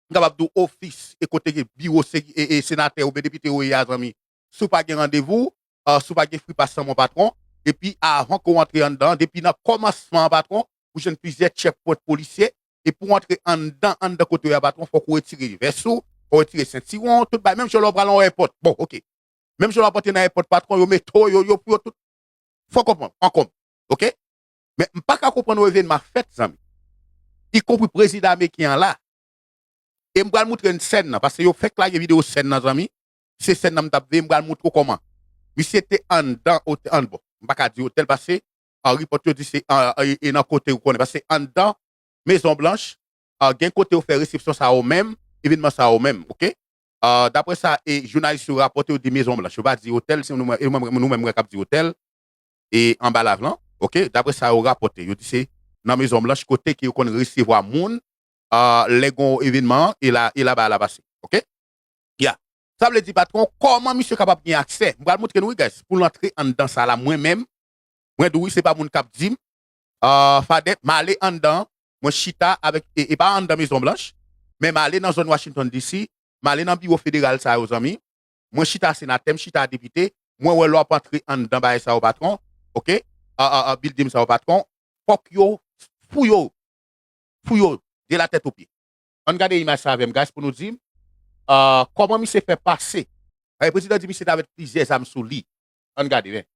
m kapab di w, ofis, e kote ke biwo se, e, e senatè oubyen depite yo ye a, zanmi. Si w pa gen randevou, a, si w pa gen free pass, mon patron, epi avan ke w antre anndan, depi nan kòmansman an, patron, ou jwenn plizyè checkpoint polisye, e pou w antre anndan, anndan kote yo a, patron, fòk ou retire vès ou, fòk ou retire sentiwon, tout bagay, menm jan lè w pral nan airport. Bon, oke. Menm jan w ap antre nan airport, patron, yo mete w, yo, yo, pou yo tout. Fò konprann, ankò. Oke? Men m pa ka konprann yon evènman fèt, zanmi. Ikonpri prezidan ameriken an la. E m pral moutre n sèn nan, paske yo fèk lage videyo sèn nan, zanmi. Se sèn nan m t ap veye, m pral moutre w kòman. Misye te anndan otè-, an, bon, m pa ka di otèl, paske an, repòt yo di se an, e, e nan kote ou konnen, paske anndan Mezon Blanch, a, gen kote yo fè resepsyon sa yo menm, evènman sa yo menm, oke? A, daprè sa, e, jounalis yo rapòte, yo di Mezon Blanch. Yo pa di otèl, se nou, nou menm, nou menm k ap di otèl, e anba lav lan, oke? Daprè sa yo rapòte, yo di se nan Mezon Blanch kote ke yo konn resevwa moun, a, lè gon evènman, e la, e laba a l ap pase, oke? Ya. Sa vle di, patron, kòman misye kapab gen aksè? M pral montre nou, wi, guys, pou l antre anndan sa la, mwen menm, mwen di w, wi, se pa moun k ap di m, a, Fadè, m ale anndan, mwen chita avèk, e, e pa anndan Mezon Blanch, men m ale nan zòn Washington D C, m ale nan biwo federal sa yo, zanmi. Mwen chita senatè, m chita depite, mwen wè lè w ap antre anndan bagay sa yo, patron, oke? A, a, a, bilding sa yo, patron, fòk yo fouye w, fouye w, de la tèt o pye. Ann gade imaj sa avè m, guys, pou nou di m, a, kòman misye fè pase. E, prezidan di misye t avèk plizyè zam sou li. Ann gade, men.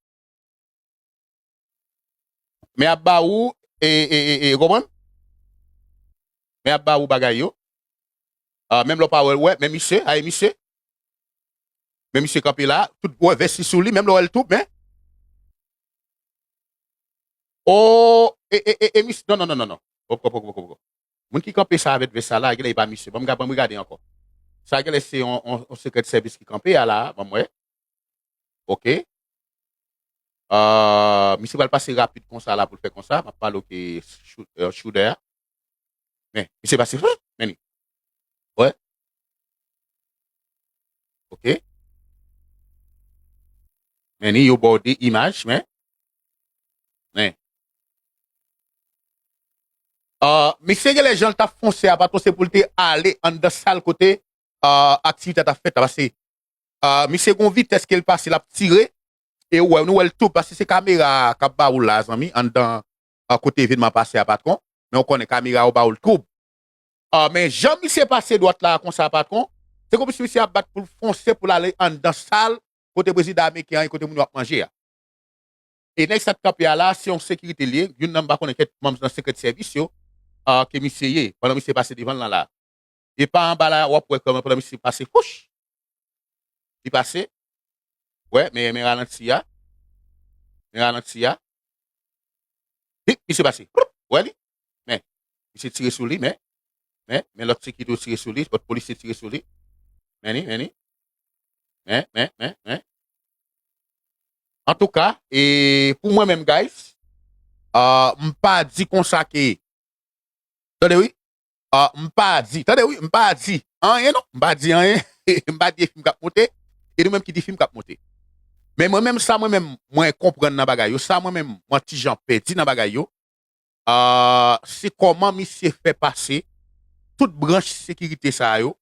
Men ap ba ou, e, e, e, e, konprann? Men ap ba ou bagay yo. A, menm lè w pa wè l, wè, men misye, a, e misye. Men misye kanpe la, tout, wè, vès li sou li, menm lè w wè l tou, men. O, e, e, e, e, misye, non, non, non, non, non. Hop, hop, hop, hop, hop. Moun ki kanpe sa avèk vès sa la, genlè e pa misye. Ban m ga-, ban m regade ankò. Sa genlè se yon, yon, yon sekrè sèvis ki kanpe a la, ban m wè. Oke. A, misye pral pase rapid konsa la pou l fè konsa. M ap pale w ke shou-, e, shooter a. Men, misye pase, men li. Wè. Oke. Men li, yo ba w de imaj, men. Men. A, misye genlè jan l t ap fonse a, patron, se pou l te ale anndan sal kote, a, aktivite a t ap fèt la, paske, a, misye gon vitès ke l pase, l ap tire, e ou wè, nou wè l tou, paske se kamera k ap ba ou la, zanmi, anndan, a, kote evènman pase a, patron, men ou konnen kamera yo ba ou l tou. A, men jan misye pase dwat la konsa, patron, se kòmsi misye ap bat pou l fonse, pou l ale anndan sal kote prezidan ameriken an ye, kote moun yo ap manje a. E nèg sa k kanpe a la, se yon sekirite l ye, youn nan m pa konnen kèt manm nan sekrè sèvis yo, a, ke misye ye, pandan misye pase devan l lan la. E pa anba la, w ap wè kòman pandan misye pase, wouch! Li pase. Wè, men, men ralanti a. Men ralanti a. Hip, misye pase. Proup, wè li. Men, misye tire sou li, men. Men, men lòt sekirite yo tire sou li, lòt polisye tire sou li. Men li, men li. Men, men, men, men. Antouka, e pou mwen menm, guys, a, m pa di konsa ke, tande wi, a, m pa di, tande wi, m pa di anyen non, m pa di anyen, m pa di e fim k ap monte, e nou menm ki di fim k ap monte. Men mwen menm, sa mwen menm, mwen konprann nan bagay yo, sa mwen menm, mwen ti jan pèdi nan bagay yo, a, se kòman misye fè pase tout branch sekirite sa yo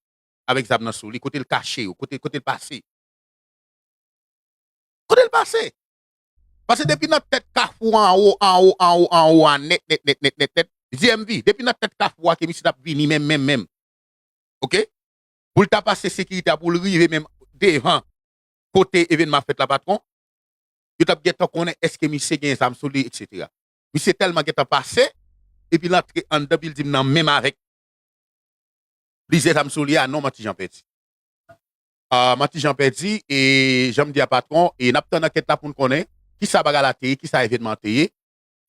avèk zam nan sou li, kote l kache yo, kote, kote l pase. Kote l pase? Paske depi nan tèt kafou anwo, anwo, anwo, anwo a nèt, nèt, nèt, nèt, nèt, nèt, D M V, depi nan tèt kafou a ke misye t ap vini menm, menm, menm. Oke? Pou l ta pase sekirite a, pou l rive menm devan kote evènman fèt la, patwon, yo t ap gentan konnen èske misye gen zam sou li, etsetera. Misye tèlman gentan pase, epi l antre anndan bilding nan menm avèk plizyè zam sou li a, non, Manti Jan pèdi. Ah, Manti Jan pèdi, e jan m di a, patwon, e n ap tann ankèt la pou n konnen kisa bagay la te ye, kisa evènman an te ye.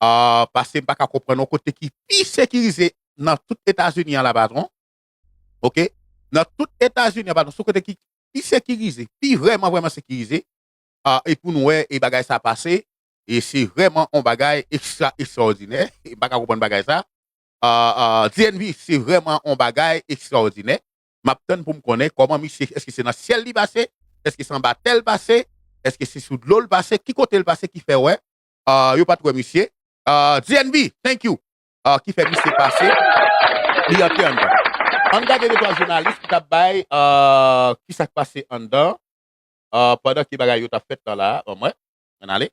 Ah, paske m pa ka konprann yon kote ki pi sekirize nan tout Etazini an la, patwon. Oke? Nan tout Etazini an, patwon, se yon kote ki pi sekirize, pi vrèman, vrèman sekirize. Ah, e pou nou wè, e bagay sa pase, E se vrèman yon bagay ekstra, ekstraòdinè. M pa ka konprann bagay sa. Ah, ah, D N V, se vrèman yon bagay ekstraòdinè. M ap tann pou m konnen kòman misye, èske se nan syèl li pase, èske se anba tè l pase, èske se sou dlo l pase, ki kote l pase ki fè wè, ah, yo pa t wè misye. Ah, D N V, thank you. Ah, ki fè misye pase, li antre anndan. Ann gade de twa jounalis ki t ap bay, ah, ki sa k pase anndan. Ah, pandan ke bagay yo t ap fèt la, la, ban mwen. Ann ale.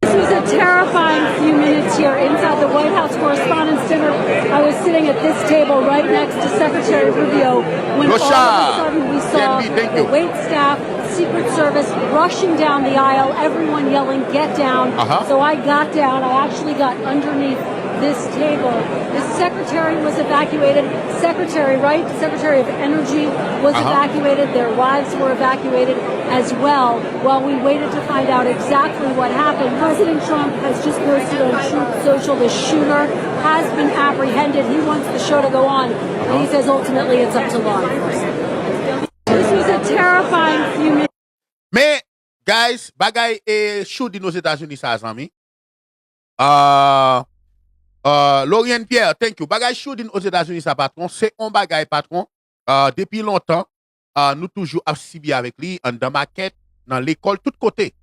This was a terrifying few minutes here inside the White House Correspondents' Dinner. I was sitting at this table right next to Secretary Rubio when all of a sudden we saw the wait staff, Secret Service rushing down the aisle, everyone yelling, "Get down." So I got down. I actually got underneath this table. The secretary was evacuated. Secretary, right? Secretary of Energy was evacuated. Their wives were evacuated as well while we waited to find out exactly what happened. President Trump has just posted on Truth Social the shooter has been apprehended. He wants the show to go on, but he says ultimately it's up to law enforcement. This was a terrifying few minutes. Men, guys, bagay e shooting Ozetazini sa, zanmi. Ah, ah, Lorian Pierre, thank you. Bagay shooting Ozetazini sa, patwon, se yon bagay, patwon, ah, depi lontan, ah, nou toujou ap sibi avèk li, anndan makèt, nan lekòl, tout kote.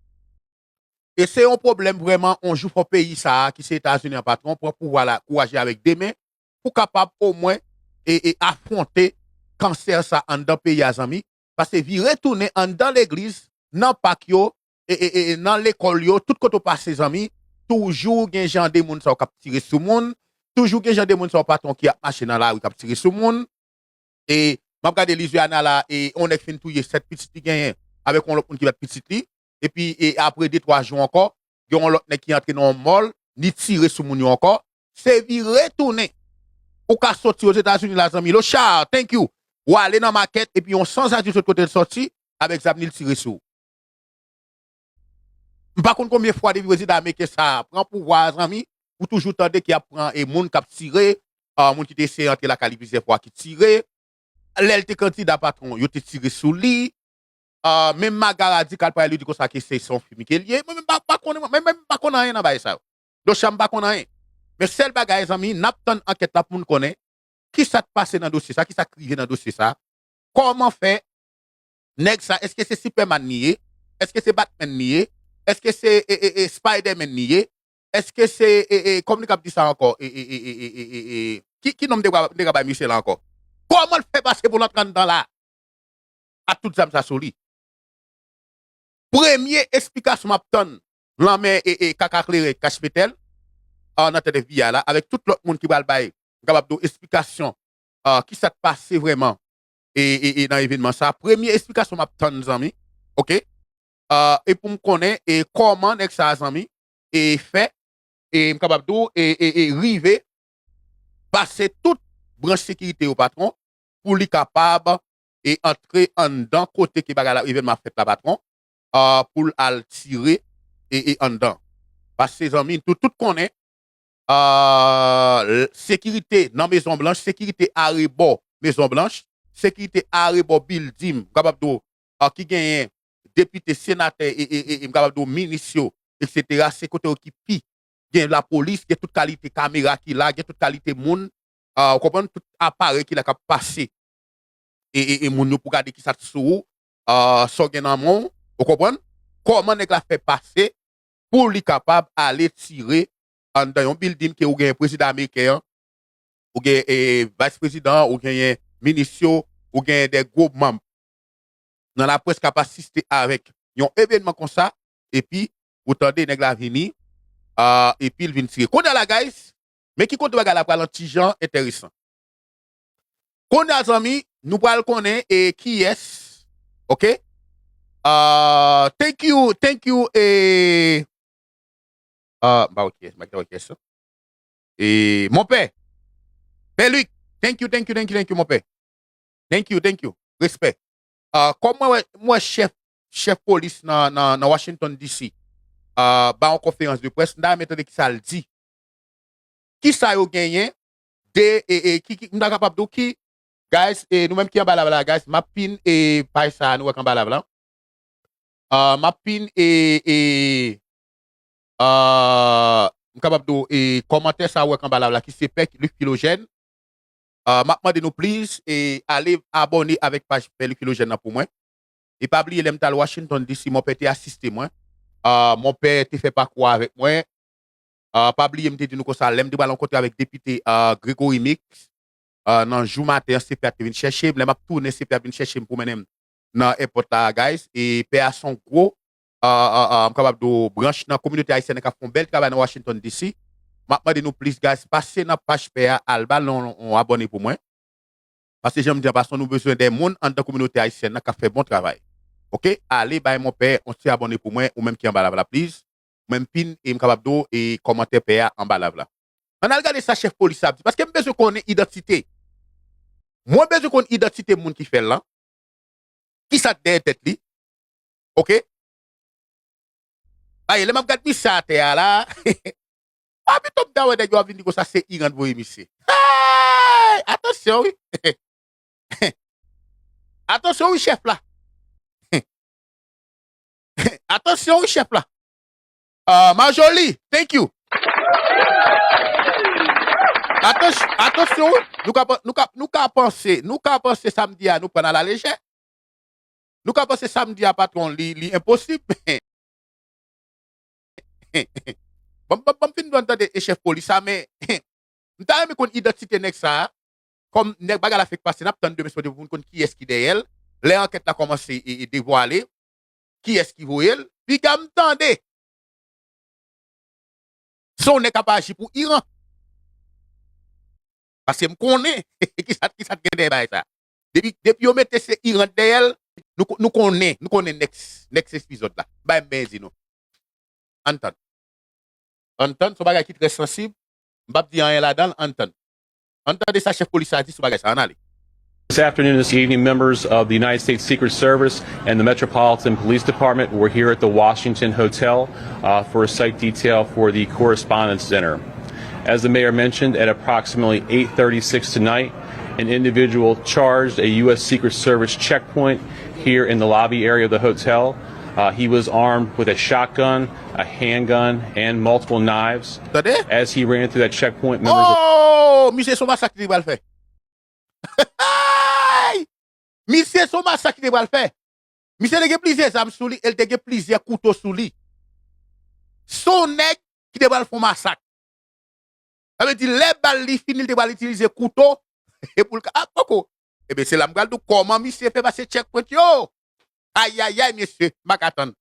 E se yon pwoblèm vrèman, yon jou fò peyi sa a, ki se Etazini an, patwon, pran pouvwa la, kouraje avèk de men, pou kapab omwen e, e afwonte kansè sa anndan peyi a, zanmi. Paske vire tounen anndan legliz, nan pak yo, e, e, e, e nan lekòl yo, tout kote w pase, zanmi, toujou gen jan de moun sa yo k ap tire sou moun, toujou gen jan de moun sa yo, patwon, ki ap mache nan lari k ap tire sou moun. E m ap gade Louisiana la, e yon nèg fin touye sèt pitit li genyen avèk yon lòt moun ki bat pitit li. Epi, e apre de twa jou ankò, gen yon lòt nèg ki antre nan yon mall, li tire sou moun yo ankò. Se vire tounen. Ou ka soti Ozetazini la, zanmi. Lochard, thank you. Ou ale nan makèt, epi yon sanzadi sot kote l sòti, avèk zam li, l tire sou ou. M pa konn konbyen fwa depi prezidan ameriken sa a pran pouvwa a, zanmi, ou toujou tande ke y ap pran, e, moun k ap tire, ah, moun ki te eseye antre lakay li plizyè fwa ki tire. Lè l te kandida, patwon, yo te tire sou li. Ah, menm MAGA radikal parèy li di konsa ke se, se yon fim ke l ye. Mwen menm pa, pa konnen, mwen menm pa konn anyen nan bagay sa yo. Lochard, m pa konn anyen. Men sèl bagay, zanmi, n ap tann ankèt la pou n konnen kisa k pase nan dosye sa, kisa k rive nan dosye sa. Kòman fè nèg sa, èske se Superman li ye? Èske se Batman li ye? Èske se, e, e, e, Spiderman li ye? Èske se, e, e, kòman li k ap di sa ankò? E, e, e, e, e, e, e, e, ki, ki non m te ka, m te ka bay misye la ankò? Kòman l fè pase pou l antre anndan la? Ak tout zam sa sou li. Premye esplikasyon m ap tann nan men, e, e, Kaka Kleren, Kach Petèl, ah, nan tèt F B I la, avèk tout lòt moun ki pral bay, m kapab di w, esplikasyon, ah, kisa k pase vrèman, e, e, e, nan evènman sa. Premye esplikasyon m ap tann, zanmi, oke? Ah, e pou m konnen, e, kòman nèg sa a, zanmi, e, fè, e, m kapab di w, e, e, e, rive pase tout branch sekirite yo, patwon, pou li kapab, e, antre anndan kote ke bagay la, evènman ap fèt la, patwon, ah, pou l al tire, e, e, anndan. Paske, zanmi, tout, tout konnen, ah, l-, sekirite nan Mezon Blanch, sekirite arebò Mezon Blanch, sekirite arebò bilding, m kapab di w, ah, ki genyen depite, senatè, e, e, e, e m kapab di w minis yo, etsetera, se kote yo ki pi gen lapolis, gen tout kalite kamera ki la, gen tout kalite moun, ah, ou konprann, tout aparèy ki la k ap pase, e, e, e moun yo pou gade kisa k sou ou, ah, sa w gen nan men w, ou konprann? Kòman nèg la fè pase pou li kapab ale tire anndan yon bilding ke ou gen prezidan ameriken an, ou gen, e, vice prezidan, ou genyen minis yo, ou genyen de gwo manm nan laprès k ap asiste avèk yon evènman konsa, epi ou tande nèg la vini, ah, epi l vin tire. Kounye a la, guys, men ki kote bagay la pral yon ti jan enteresan. Kounye a, zanmi, nou pral konnen, e, kiyès, oke? Ah, thank you, thank you, e, ah, m pa wè kiyès, m pa wè kiyès. E, mon pè. Pè Luc, thank you, thank you, thank you, thank you, mon pè. Thank you, thank you. Respè. Ah, kòm mwen wè, mwen wè chèf, chèf polis nan, nan, nan Washington D C, ah, ba yon konferans de près, m ta renmen tande kisa l di. Kisa yo genyen de, e, e, ki, ki, m ta kapab di w ki, guys, e, nou menm ki anba live la, guys, m ap pin, e, paj sa a, nou wè k anba live la. Ah, m ap pin, e, e, Ah, m kapab di w, e, kòmantè sa ou wè k anba live la ki se Pè Luc Philogène. Ah, m ap mande nou, please, e, ale abòne avèk paj Pè Luc Philogène nan pou mwen. E pa bliye, lè m t al Washington D C, monpè te asiste mwen. Ah, monpè te fè pakou a avèk mwen. Ah, pa bliye, m te di nou konsa, lè m te pral rankontre avèk depite, ah, Gregory Meeks, ah, nan jou maten an, se pè a te vin chèche m. Lè m ap tounen, se pè a vin chèche m pou mennen m nan èpòt la, guys. E pè a se yon gwo, ah, ah, ah, m kapab di w, branch nan kominote ayisyèn nan k ap fè yon bèl travay nan Washington D C. M ap mande nou, please, guys, pase nan paj pè a, al ba l yon, yon abòne pou mwen. Paske jan m di an pasan, nou bezwen de moun anndan kominote ayisyèn nan k ap fè bon travay. Oke? Ale bay monpè yon ti abòne pou mwen, ou menm ki anba live la, please. Ou menm pin, e m kapab di w, e kòmantè pè a anba live la. Ann al gade sa chèf polis la ap di, paske m bezwen konnen idantite. Mwen bezwen konn idantite moun ki fè l lan. Kisa k dèyè tèt li? Oke? Aye, lè m ap gad misye atè a la, a pito m ta wè nèg yo ap vin di konsa se Iran k voye misye. Hey! Atansyon, wi. Atansyon, wi, chèf la. Atansyon, wi, chèf la. Ah, Marjolie, thank you. Atans-, atansyon, wi. Nou ka, pa- nou ka, nou ka panse, nou ka panse sa m di a, nou pran l alalejè. Nou ka panse sa m di a, patwon, li, li enposib. Bon, bon, bon, m fin dwe tande e chèf polis sa, men m ta renmen konn idantite nèg sa a. Kòm nèg bagay la fèk pase, n ap tann demen sòti pou n konn kiyès ki dèyè l. Lè ankèt la kòmanse e, e devwale, kiyès ki voye l, piga m tande. Se yon nèg k ap aji pou Iran. Paske m konnen kisa, kisa k gen dèyè bagay sa. Depi, depi yo mete se Iran dèyè l, nou, ko- nou konnen, nou konnen next, next epizòd la. Bay m byen di nou. Ann tann. Ann tann, se yon bagay ki trè sansib. M p ap di anyen ladan l, ann tann. Ann tande sa chèf polis la di sou bagay sa, ann ale. This afternoon, this evening, members of the United States Secret Service and the Metropolitan Police Department were here at the Washington Hotel uh, for a site detail for the Correspondents' Dinner. As the mayor mentioned, at approximately eight thirty-six tonight, an individual charged a U S Secret Service checkpoint here in the lobby area of the hotel. Uh, he was armed with a shotgun, a handgun, and multiple knives. Tande? As he ran through that checkpoint, members of Oh! Misye se yon masak li te pral fè. Ay! Misye se yon masak li te pral fè. Misye te gen plizyè zam sou li e l te gen plizyè kouto sou li. Se yon nèg ki te pral fè yon masak. Sa vle di, lè bal li fini, li te pral itilize kouto e pou l ka ap poko. Ebyen, se la m pral di w kòman misye fè pase checkpoint yo. Ayayay, mesye, m pa ka tann.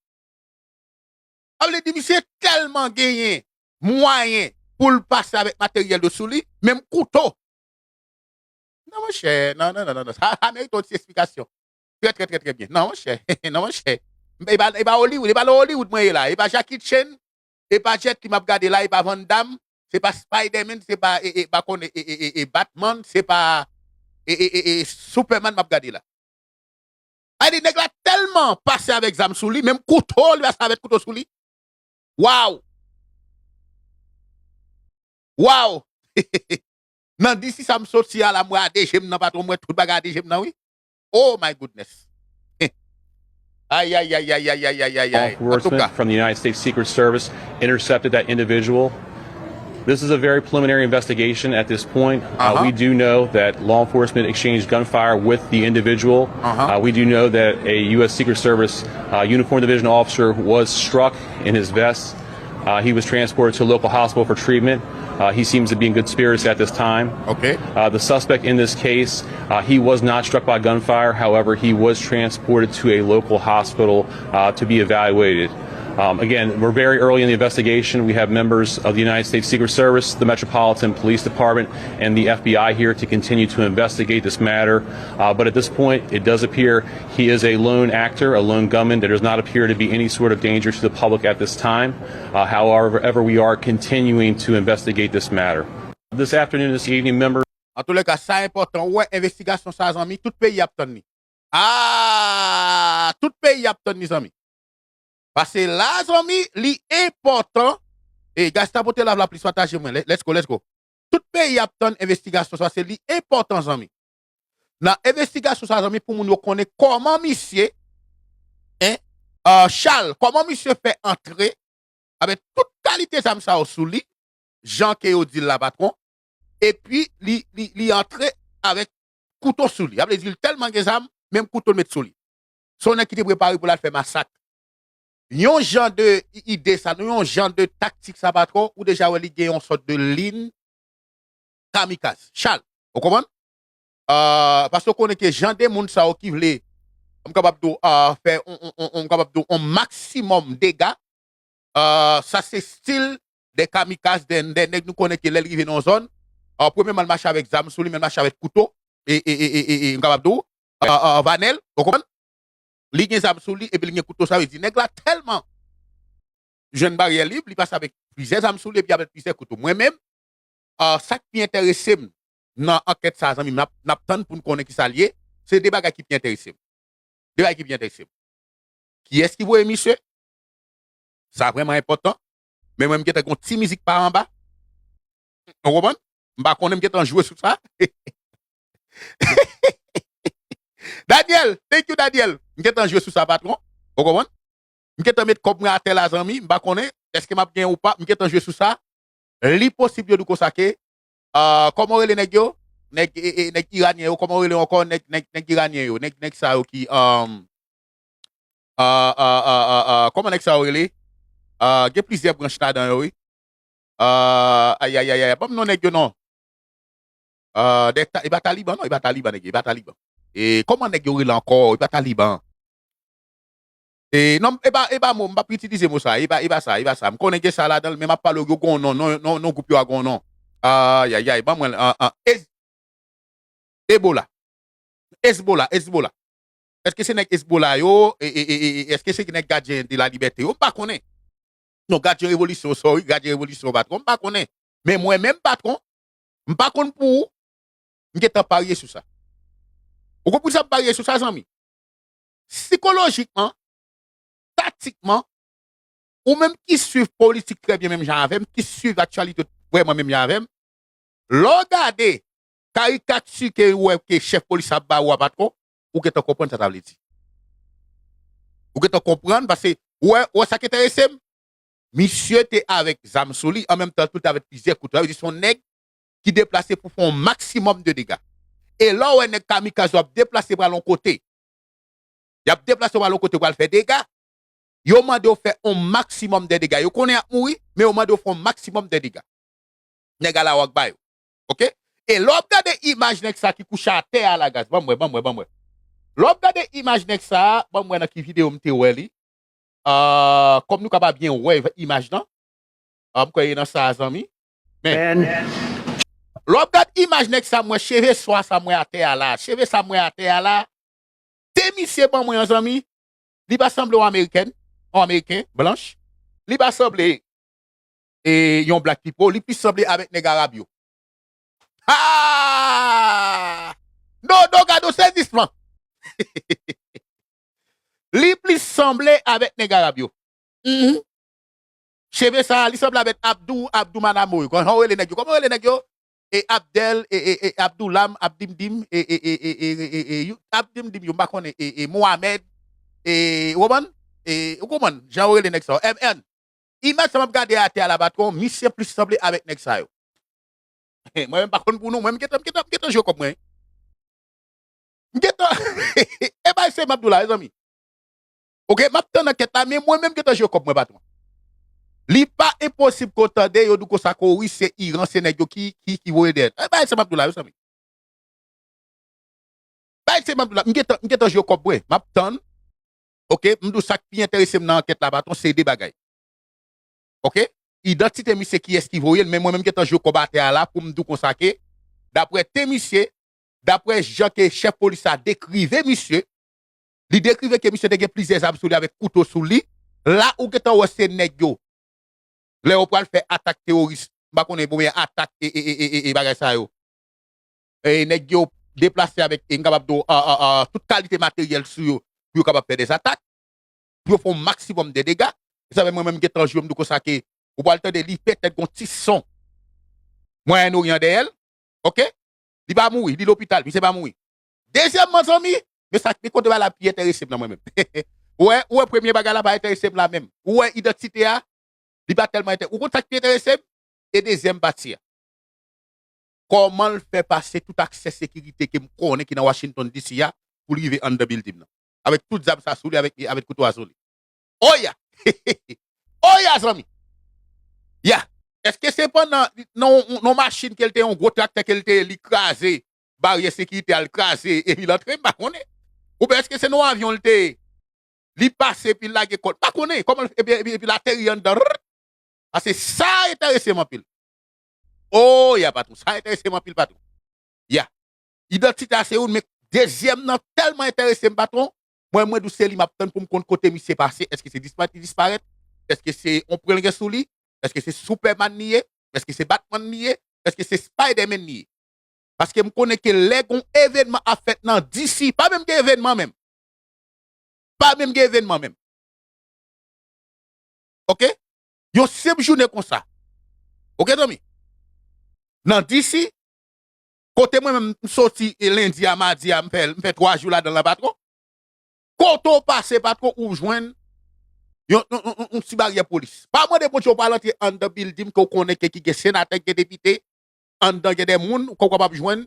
Sa vle di, misye tèlman genyen mwayen pou l pase avèk materyèl yo sou li, menm kouto. Non, monchè, non, non, non, non, non. Sa, sa merite yon ti esplikasyon. Trè, trè, trè, trè byen. Non, monchè, non, monchè. E pa, e pa Hollywood, e pa nan Hollywood mwen ye la. E pa Jackie Chan, e pa Jet Li m ap gade la, e pa Van Damme, se pa Spider-Man, se pa, e, e, pa konnen, e, e, e, e Batman, se pa, e, e, e, e Superman m ap gade la. Sa vle di, nèg la tèlman pase avèk zam sou li, menm kouto, li pase avèk kouto sou li. Waw! Waw! Nan D C sa m soti a la, m wè a de je m nan, patwon, m wè tout bagay a de je m nan, wi. Oh my goodness. Ay, ay, ay, ay, ay, ay, ay, ay, law ay. enforcement Antouka. From the United States Secret Service intercepted that individual. This is a very preliminary investigation at this point. Uh, Uh-huh. We do know that law enforcement exchanged gunfire with the individual. Uh-huh. Uh, we do know that a U S Secret Service uh, Uniform Division officer was struck in his vest. Uh, he was transported to a local hospital for treatment. Uh, he seems to be in good spirits at this time. Okay. Uh, the suspect in this case, uh, he was not struck by gunfire. However, he was transported to a local hospital uh, to be evaluated. Um, again, we're very early in the investigation. We have members of the United States Secret Service, the Metropolitan Police Department, and the F B I here to continue to investigate this matter. Uh, but at this point, it does appear he is a lone actor, a lone gunman. There does not appear to be any sort of danger to the public at this time. Uh, however, we are continuing to investigate this matter. This afternoon, this evening, members Antoulèka, sa enpòtan. Ou wè, envestigasyon sa, zanmi, tout peyi ap tann li. Ah! Tout peyi ap tann li, zanmi. Paske la, zanmi, li enpòtan. E, guys, tapote live la, plis pataje mwen. Let- Let's go, let's go. Tout peyi ap tann envestigasyon sa, se li enpòtan, zanmi. Nan envestigasyon sa, zanmi, pou moun yo konnen kòman misye, en, euh, Charles, kòman misye fè antre avèk tout kalite zam sa yo sou li, jan ke yo di l la, patwon, epi li, li, li antre avèk kouto sou li. Sa vle di, li tèlman gen zam, menm kouto l met sou li. Se yon nèg ki te prepare pou l al fè masak. Yon jan de i- ide sa, yon jan de taktik sa, patwon, ou deja wè li gen yon sòt de lin kamikaz. Chal, ou konprann? Euh, paske w konnen ke jan de moun sa yo ki vle, m kapab di w, euh, fè on, on, on, on, m kapab di w, on maksimòm dega, euh, sa se stil de kamikaz, de, de nèg nou konnen ke lè l rive nan yon zòn, euh, premyèman l mache avèk zam sou li, men l mache avèk kouto, e, e, e, e, e, e, m kapab di w, euh, euh, vanèl, ou konprann? Li gen zam sou li, epi li gen kouto, sa vle di, nèg la tèlman jwenn baryè lib, li pase avèk plizyè zam sou li, epi avèk plizyè kouto. Mwen menm, ah, sa k pi enterese m nan ankèt sa, zanmi m, n ap, n ap tann pou n konnen ki sa l ye, se de bagay ki pi enterese m. De bagay ki pi enterese m. Kiyès ki voye misye? Sa vrèman enpòtan. Men mwen, m gentan gen yon ti mizik pa anba. Ou konprann? M pa konnen, m gentan jwe sou sa. Daniel, thank you, Daniel. M gentan jwe sou sa, patwon. Ou konprann? M gentan met kòb mwen atè la, zanmi. M pa konnen èske m ap genyen ou pa. M gentan jwe sou sa. Li posib yo di w konsa ke, ah, kòman w rele nèg yo? Nèg, e, e, nèg iranyen yo, kòman w rele yo ankò? Nèg, nèg, nèg iranyen yo, nèg, nèg sa yo ki, um, ah, ah, ah, ah, ah, kòman nèg sa yo rele? Ah, gen plizyè branch ladan yo, wi. Ah, ay, ay, ay, ay, ban m non nèg yo non. Ah, de ta- e pa Taliban, non, e pa Taliban, nèg yo, e pa Taliban. E kòman nèg yo rele ankò? E pa Taliban. E, non, e pa, e pa mo, m p ap itilize mo sa, e pa, e pa sa, e pa sa. M konnen gen sa ladan l, men m ap pale w, yo gon non, non, non, non, gwoup yo a gon non. Ay, ay, ay, ban mwen, an, an, Ez- Ebola. Ezbola, Ezbola. Èske se nèg Ezbola yo, e, e, e, e, e, èske se nèg gadyen de la libète yo? M pa konnen. Non, gadyen revolisyon, sorry, gadyen revolisyon, patwon, m pa konnen. Men mwen menm, patwon, m pa konn pou ou, m gentan parye sou sa. Ou konprann sa m parye sou sa, zanmi? Sikolojikman, taktikman, ou menm ki swiv politik trè byen menm jan avè m, ki swiv aktyalite vrèman menm jan avè m, lè w gade karikati ke ou wè ke chèf polis ap ba ou a, patwon, ou gentan konprann sa sa vle di. Ou gentan konprann, paske ou wè, ou wè sa k enterese m? Misye te avèk zam sou li, an menm tan tou, l te avèk plizyè kouto. Sa vle di se yon nèg ki deplase pou fè yon maksimòm de dega. E lè w wè nèg kamikaz yo ap deplase pral yon kote, y ap deplase pral yon kote pral fè dega, yo mande w fè yon maksimòm de dega. Yo konnen y ap mouri, men yo mande w fè yon maksimòm de dega. Nèg a la w ak ba yo. Oke? E lè w ap gade imaj nèg sa ki kouche atè a la, guys, ban m wè, ban m wè, ban m wè. Lè w ap gade imaj nèg sa, ban m wè nan ki videyo m te wè li. Ah, kòm nou ka pa byen wè imaj lan. Ah, m kwè e nan sa a, zanmi. Men, lè w ap gad imaj nèg sa m wè, cheve swa sa m wè atè a la, cheve sa m wè atè a la, te misye ban mwen an, zanmi, li pa sanble yon amerikèn, yon ameriken, blanch. Li pa sanble, e, yon black people, li plis sanble avèk nèg arab yo. Ha! Dodo, gad yon sezisman! Li plis sanble avèk nèg arab yo. Mhm. Cheve sa, li sanble avèk Abdou, Abdou Manamo yo. Kòman w rele nèg yo? Kòman w rele nèg yo? E Abdel, e, e, e Abdoulam, Abdimdim, e, e, e, e, e, e, e, you- Abdimdim yo, m pa konnen, e, e Mohamed, e, ou konprann? E, ou konprann? Jan w rele nèg sa yo. M N. Imaj sa m ap gade atè a la, patwon, misye plis sanble avèk nèg sa yo. Mwen menm pa konn pou nou, mwen m gentan, m gentan, m gentan jwe kòb mwen. M gentan, e bay se m ap di w la, mezanmi. Oke, m ap tann ankèt la, men mwen menm gentan jwe kòb mwen, patwon. Li pa enposib ke w tande yo di w konsa ke wi, se Iran, se nèg yo ki, ki, ki voye dèyè. E bay se m ap di w la, mezanmi. Bay se m ap di w la, m gentan, m gentan jwe kòb mwen, m ap tann. Oke, m di w sa k pi enterese m nan ankèt la, patwon, se de bagay. Oke? Idantite misye, kiyès ki voye l, men mwen menm gentan jwe kòb atè a la pou m di w konsa ke, daprè te misye, daprè jan ke chèf polis la dekrive misye, li dekrive ke misye te gen plizyè zam sou li avèk kouto sou li, la ou gentan wè se nèg yo. Lè yo pral fè atak teworis, m pa konnen, oubyen atak e, e, e, e, e, e bagay sa yo. E nèg yo deplase avèk, e m kapab di w, a, a, a, tout kalite materyèl sou yo, pou yo kapab fè dèzatak, pou yo fè yon maksimòm de dega. E sa fè mwen menm m gentan jwe, m di w konsa ke ou pral tande li petèt gon ti son Mwayen Oryan dèyè l. Oke? Li pa mouri, li lopital, misye pa mouri. Dezyèmman, zanmi, men sa, men kote bagay la pi enterese m nan mwen menm. Ou wè, ou wè premye bagay la pa enterese m la menm. Ou wè idantite a, Li pa tèlman enterese. Ou konn sa k pi enterese m? E dezyèm pati a. Kòman l fè pase tout aksè sekirite ke m konnen ki nan Washington D C a pou l rive anndan bilding nan? Avèk tout zam sa sou li, avèk, avèk kouto a sou li. Oya! Oya, zanmi! Ya! Èske se pandan nan yon machin ke l te, yon gwo traktè ke l te, li kraze, baryè sekirite a l kraze, epi l antre? M pa konnen. Oubyen èske se nan yon avyon l te, li pase epi l lage kò l? M pa konnen. Kòman l, epi, epi, epi l ateri anndan. Rrrr! Paske sa enterese m anpil. Oh, ya, patwon. Sa enterese m anpil, patwon. Ya. Idantite a se youn, men dezyèm nan tèlman enterese m, patwon. Mwen, mwen di w se li m ap tann pou m konn kote misye pase. Èske se disparèt li disparèt? Èske se yon pwen l gen sou li? Èske se Superman li ye? Èske se Batman li ye? Èske se Spiderman li ye? Paske m konnen ke lè gon evènman ap fèt nan D C, pa menm gen evènman menm. Pa menm gen evènman menm. Oke? Yon senp jounen konsa. Oke, zanmi? Nan D C, kote mwen menm m soti e lendi a, madi a, m fè, m fè twa jou ladan l, patwon. Kote w pase, patwon, ou jwenn yon, yon, yon, yon, yon ti baryè polis. Pa mande Bondye w pral antre anndan bilding ke w konnen ke ki gen senatè, ki gen depite, anndan gen de moun ke w kapab jwenn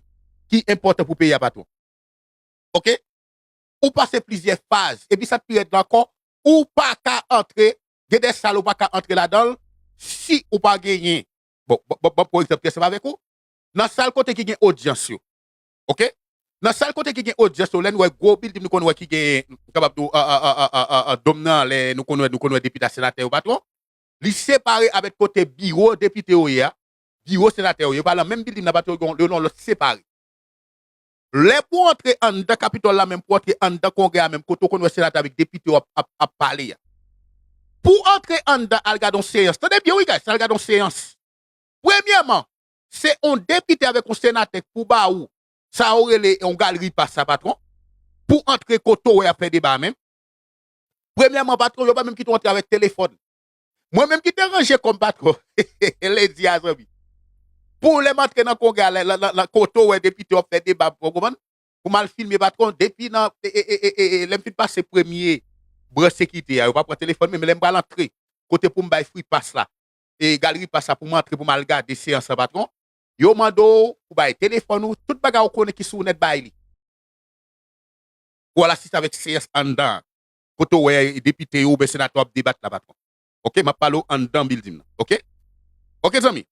ki enpòtan pou peyi a, patwon. Oke? Ou pase plizyè faz. Epi sa k pi rèd la ankò, ou pa ka antre, gen de sal ou pa ka antre ladan l si ou pa genyen. Bon, bon, bon, bon, pran egzanp ki ansanm avèk ou. Nan sal kote ki gen odyans yo. Oke? Nan sal kote ki gen odyans yo, lè n wè gwo bilding nou konn wè ki gen, m kapab di w, a, a, dòm nan anlè, nou konn wè, nou konn wè depite a, senatè yo, patwon. Li separe avèk kote biwo depite yo ye a, biwo senatè yo ye, yo pa nan menm bilding nan, patwon, yo nan lòt separe. Lè pou antre anndan Kapitòl la menm, pou antre anndan Kongrè a menm, kote w konn wè senatè avèk depite yo ap, ap, ap pale a. Pou antre anndan, al gade yon seyans. Tande byen wi, guys, al gade yon seyans. Premyèman, se yon depite avèk yon senatè k pou ba ou sa yo rele yon galri pas la, patwon, pou antre kote w wè y ap fè deba a menm. Premyèman, patwon, yo pa menm kite w antre avèk telefòn. Mwen menm ki te ranje kò m, patwon, lendi a, zanmi. Pou lè m antre nan Kongrè a, la, la, la, la, kote w wè depite yo ap fè deba, w konprann? Pou m al filme, patwon, depi nan, e, e, e, e, e, lè m fin pase premye branch sekirite a, yo pa pran telefòn, men lè m pral antre, kote pou m bay free pass la, e, galri pas la pou m antre, pou m al gade seyans lan, patwon, yo mande w pou bay telefòn ou, tout bagay ou konnen ki sou ou nèt, bay li. Pou al asiste avèk seyans anndan an. Kote w wè depite yo oubyen senatè yo ap debat la, patwon. Oke, m ap pale w anndan bilding nan. Oke? Oke, zanmi.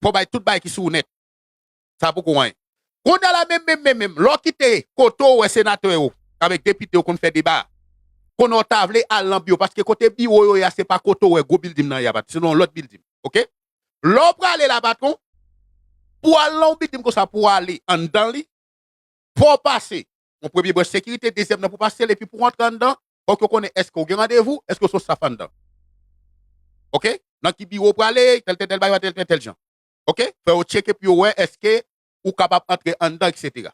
Fò w bay tout bagay ki sou ou nèt. Sa poko anyen. Kounye a la menm, menm, menm, menm, lè w kite kote w wè senatè yo avèk depite yo konn fè deba a, kounye a w ta vle al nan biwo, paske kote biwo yo ye a, se pa kote w wè gwo bilding nan ye a, patwon, se nan yon lòt bilding. Oke? Lè w prale la, patwon, pou w al nan yon bilding konsa, pou w ale anndan li, fò w pase yon premye branch sekirite, dezyèm nan pou w pase l, epi pou w antre anndan, fòk yo konnen èske w gen randevou, èske w se yon staf anndan. Oke? Nan ki biwo w prale, tèl, tèl, tèl bagay, tèl, tèl, tèl jan. Oke? Fò yo tcheke pou yo wè èske ou kapab antre anndan, etsetera.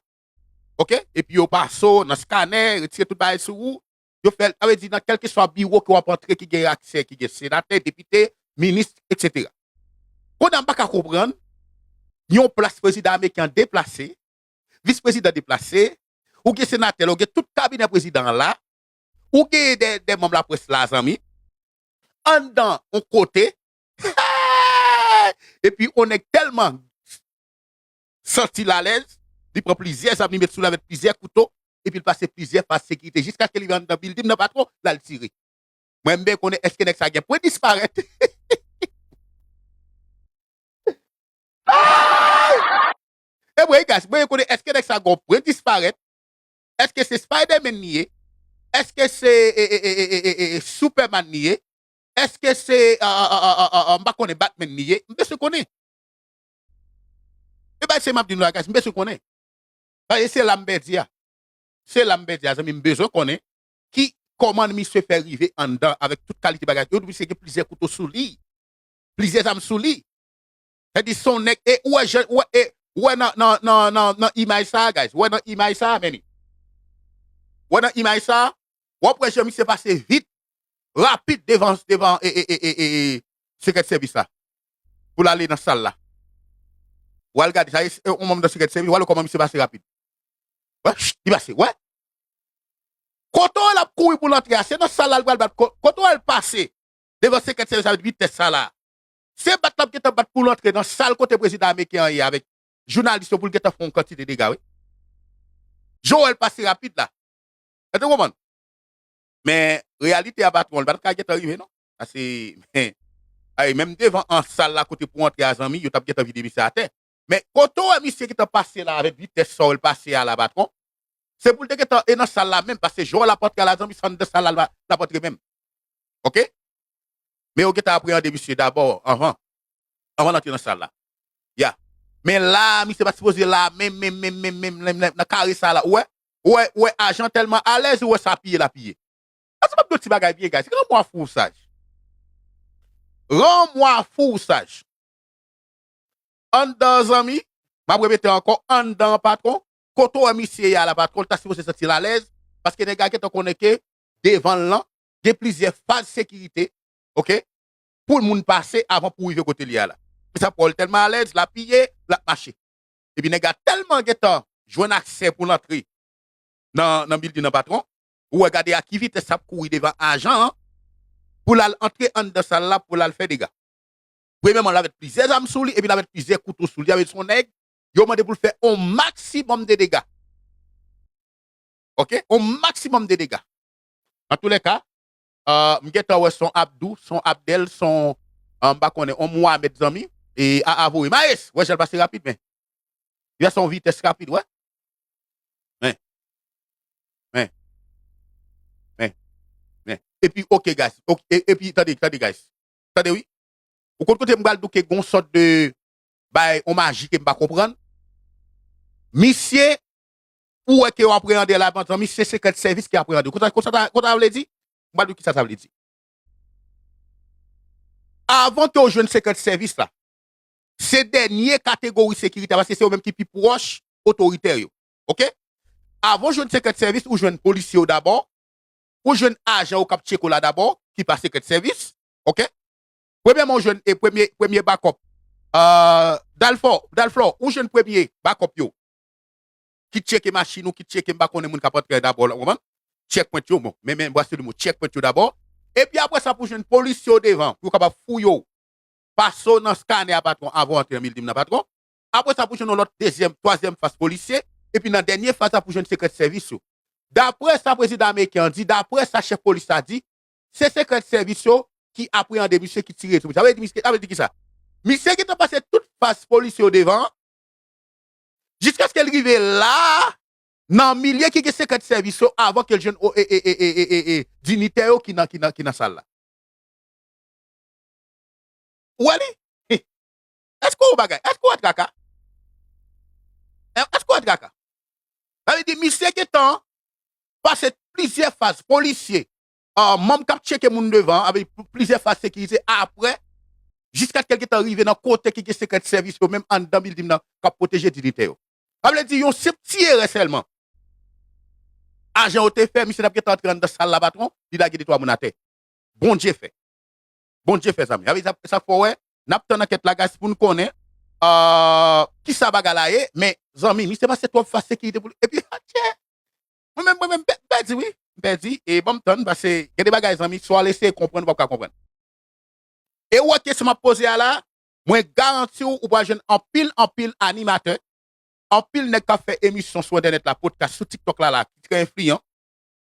Oke? Epi yo pase w nan skanè, retire tout bagay sou ou. Yo fè l, sa vle di nan kèlkeswa biwo ke w ap antre ki gen aksè, ki gen senatè, depite, minis, etsetera. Kounye a m pa ka konprann, yon plas prezidan ameriken an deplase, vis prezidan deplase, ou gen senatè la, ou gen tout kabinè prezidan an la, ou gen de, de manm laprès la, zanmi, anndan yon kote, epi yon nèg tèlman santi l alèz, li pran plizyè zam, li met sou li avèk plizyè kouto, epi l pase plizyè faz sekirite, jiskaske li rive anndan bilding nan, patwon, l al tire. Mwen, m bezwen konnen èske nèg sa gen pwen disparèt. Ay! E mwen, guys, mwen konnen èske nèg sa gen pwen disparèt. Èske se Spiderman li ye? Èske se, e, e, e, e, e, e, e, Superman li ye? Èske se, a, a, a, a, a, a, m pa konnen, Batman li ye? M bezwen konnen. E bay se m ap di nou la, guys, m bezwen konnen. Paske se la m pèdi a. Se la m pèdi a, zanmi, m bezwen konnen ki, kòman misye fè rive anndan avèk tout kalite bagay. Yo di misye gen plizyè kouto sou li. Plizyè zam sou li. Sa di se yon nèg, e ou wè jan, ou wè, e ou wè nan, nan, nan, nan, nan imaj sa a, guys. Ou wè nan imaj sa a, menn. Ou wè nan imaj sa a, w ap wè jan misye pase vit, rapid devan, devan, e, e, e, e, e, e, Secret Service la. Pou l ale nan sal la. W al gade, sa e, e, yon manm nan Secret Service, w al wè kòman misye pase rapid. Wè, ch, li pase, wè. Kote w wè l ap kouri pou l antre a, se nan sal la l pral bat, ko, kote w wè l pase. Devan Secret Service avèk vitès sa la. Se bat l ap gentan bat pou l antre nan sal kote prezidan ameriken an ye avèk jounalis yo pou l gentan fè yon kantite dega, wi. Joel pase rapid la. Èske w konprann? Men, reyalite a, patwon, li pa t ka gentan rive, non. Pase, men, ay, menm devan an sal la kote pou antre a, zanmi, yo t ap gentan vide misye atè. Men, kote w wè misye gentan pase la avèk vitès sa w wè l pase a la, patwon, se pou l te gentan e nan sal la menm, pase jan w ap antre a la, zanmi, se anndan sal la l ap antre menm. Oke? Men yo gentan apreyande misye dabò, anvan, anvan l antre nan sal la. Ya. Men la, misye pa t sipoze la, menm, menm, menm, menm, menm, menm, nan kare sa la. Ou wè? Ou wè, ou wè, ajan tèlman alèz, ou wè sa piye l ap piye. Èske m ap di yon ti bagay byen, guys? Ranmwa fou saj. Ranmwa fou saj. Anndan, zanmi, m ap repete ankò, anndan, patwon, kote w wè misye ye a la, patwon, l ta sipoze santi l alèz, paske nèg la gentan konnen ke devan l lan, gen plizyè faz sekirite, oke, pou moun pase avan pou rive kote l ye a la. Men sa pran l tèlman alèz, l ap piye, l ap mache. Epi nèg la tèlman gentan jwenn aksè pou l antre nan, nan bilding nan, patwon, ou wè gade a ki vitès l ap kouri devan ajan an pou l al antre anndan sal la pou l al fè dega. Premyèman, l avèk plizyè zam sou li, epi l avèk plizyè kouto sou li. Sa vle di se yon nèg, yo mande pou l fè yon maksimòm de dega. Oke? Yon maksimòm de dega. Antoulèka, euh, m gentan wè se yon Abdou, se yon Abdèl, se yon, euh, m pa konnen, yon Mohamed, zanmi, e a, a voye. Maes, wè jan l pase rapid, men. Li a se yon vitès rapid, wè. Men. Men. Men. Men. Epi, oke, guys. Oke, e, epi, tande, tande, guys. Tande, wi. Ou konn kote m pral douke gon sòt de bay, on maji ke m pa konprann. Misye, ou wè ke yo apreyande la, mezanmi, se Secret Service ki apreyande. Konsa, konsa, ta- konsa vle di? M pral di kisa sa vle di. Avan ke w jwenn Secret Service la, se dènye kategori sekirite, paske se yo menm ki pi pwòch otoritè yo. Oke? Avan w jwenn Secret Service, ou jwenn polisye yo dabò, ou jwenn ajan yo k ap tcheke w la dabò, ki pa Secret Service. Oke? Premyèman, ou jwenn, e, premye, premye bakòp. Euh, Dalfò, Dalfò, ou jwenn premye bakòp yo. Ki tcheke machin ou, ki tcheke, m pa konnen, moun k ap antre dabò la, ou konprann? Checkpoint yo, bon, men, men, brase li mo, checkpoint yo dabò. Epi apre sa, pou jwenn polisye yo devan, pou yo kapab fouye w, pase w nan scanner a, patwon, avan w antre nan bilding nan, patwon. Apre sa, pou jwenn yon lòt dezyèm, twazyèm faz polisye. Epi nan dènye faz la, pou jwenn Secret Service yo. Daprè sa prezidan ameriken an di, daprè sa chèf polis la di, se Secret Service yo ki apreyande misye, ki tire sou misye. Sa vle di, misye, sa vle di kisa? Misye gentan pase tout faz polisye yo devan, jiskaske l rive la, nan milye ki gen Secret Service yo, avan ke l jwenn o, e, e, e, dinitè yo ki nan, ki nan, ki nan sal la. Ou wè li? Èske w bagay? Èske w wè traka? Èske w wè traka? Sa vle di, misye gentan pase plizyè faz polisye, ah, manm k ap tcheke moun devan, avèk plizyè faz sekirite apre, jiskaske l gentan rive nan kote ki gen Secret Service yo, menm anndan bilding nan, k ap pwoteje dinitè yo. Sa vle di, yon senp ti erè sèlman ajan yo te fè, misye t ap gentan antre anndan sal la, patwon, li lage de twa moun atè. Bondye fè. Bondye fè, zanmi. Sa vle di sa, sa fè w wè, n ap tann ankèt la, guys, pou n konnen, euh, kisa bagay la ye, men, zanmi, misye pase twòp faz sekirite pou li. Epi, adje, mwen menm, mwen menm, m pè- m pèdi, wi. M pèdi, e ban m tann, paske gen de bagay, zanmi, si w al eseye konprann, ou p ap ka konprann. E ou wè kesyon m ap poze a la, mwen garanti w, ou pral jwenn anpil, anpil animatè, anpil nèg k ap fè emisyon sou entènèt la, podcast, sou TikTok la, la, ki trè enfliyan,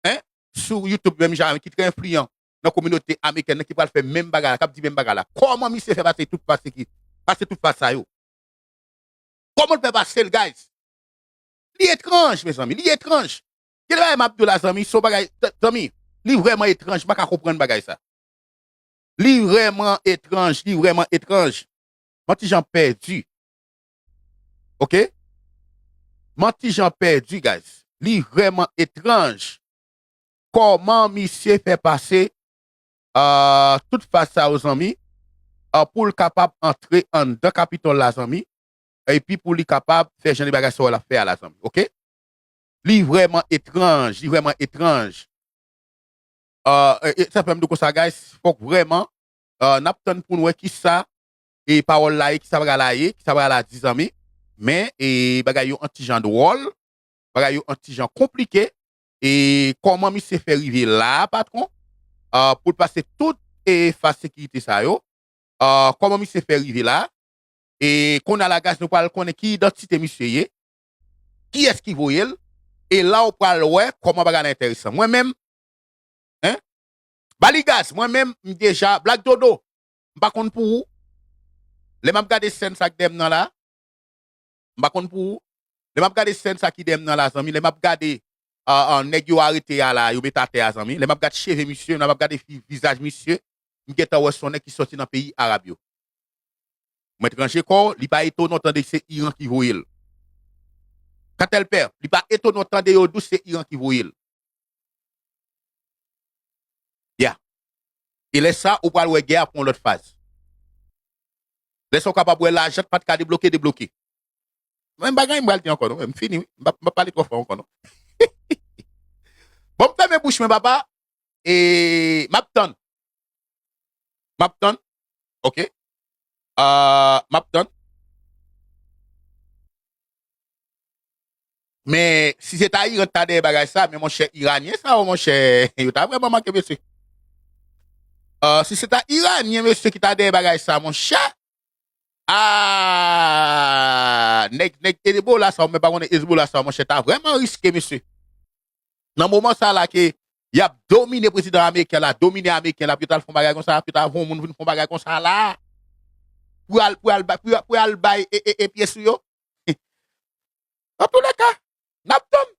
hein, sou YouTube menm jan, ki trè enfliyan nan kominote amerikèn nan, ki pral fè menm bagay la, k ap di menm bagay la. Kòman misye fè pase tout faz ki, pase tout faz sa yo? Kòman l fè pase l, guys? Li etranj, mezanmi, li etranj. Gen de bagay m ap di w la, zanmi, se yon bagay, t- zanmi, li vrèman etranj, m pa ka konprann bagay sa. Li vrèman etranj, li vrèman etranj. M an ti jan pèdi. Oke? M an ti jan pèdi, guys. Li vrèman etranj. Kòman misye fè pase, ah, tout faz sa yo, zanmi, ah, pou l kapab antre anndan Kapitòl la, zanmi, epi pou li kapab fè jan de bagay sa yo l ap fè a la, zanmi, oke? Li vrèman etranj, li vrèman etranj. Ah, e, e, sa fè m di w konsa, guys, fòk vrèman, ah, n ap tann pou n wè kisa e pawòl la ye, kisa bagay la ye, kisa bagay la di, zanmi. Men, e, bagay yo an ti jan dwòl, bagay yo an ti jan konplike. E kòman misye fè rive la, patwon? Ah, pou l pase tout e fas sekirite sa yo, ah, kòman misye fè rive la, e kounye a la, guys, nou pral konnen ki idantite misye ye, kiyès ki voye l, e la w pral wè kòman bagay la enteresan. Mwen menm, hein? Ba li gaz, mwen menm, m deja, Black Dodo, m pa konn pou ou. Lè m ap gade sèn sa k dèyè m nan la, m pa konn pou ou. Lè m ap gade sèn sa ki dèyè m nan la, zanmi, lè m ap gade, ah, ah, nèg yo arete a la, yo met atè a, zanmi, lè m ap gade cheve misye, lè m ap gade vi-, vizaj misye, m gentan wè se yon nèg ki sòti nan peyi arab yo. Mwen t ranje kò w, li pa etonan w tande se Iran ki voye l. Katèl pè, li pa etonan w tande yo di w se Iran ki voye l. Ya. E lè sa, ou pral wè gè a pran yon lòt faz. Lè sa, ou kapab wè lajan k pa t ka debloke, debloke. Mwen, m pa gen anyen m pral di ankò, non. M fini, wi. M pa, m pa pale twò fò ankò, non. Bon, m fèmen bouch mwen, papa. E m ap tann. M ap tann. Ok. Ah, m ap tann. Men, si se ta Iran ki ta dèyè bagay sa, men monchè, Iranyen sa yo, monchè, yo ta vrèman manke, mesye. Ah, si se ta Iranyen, mesye, ki ta dèyè bagay sa, monchè, ah, nèg, nèg Hezbollah sa yo, men pa konnen Hezbollah sa yo, monchè, ta vrèman riske, mesye. Nan moman sa la ke y ap domine prezidan ameriken la, domine ameriken la, pou yo t al fè yon bagay konsa, pou yo t al fè yon moun vin fè yon bagay konsa la. Pou y al, pou y al bay, pou y al, pou y al bay e, e, e pyès ou yo. Antoulèka, n ap tann.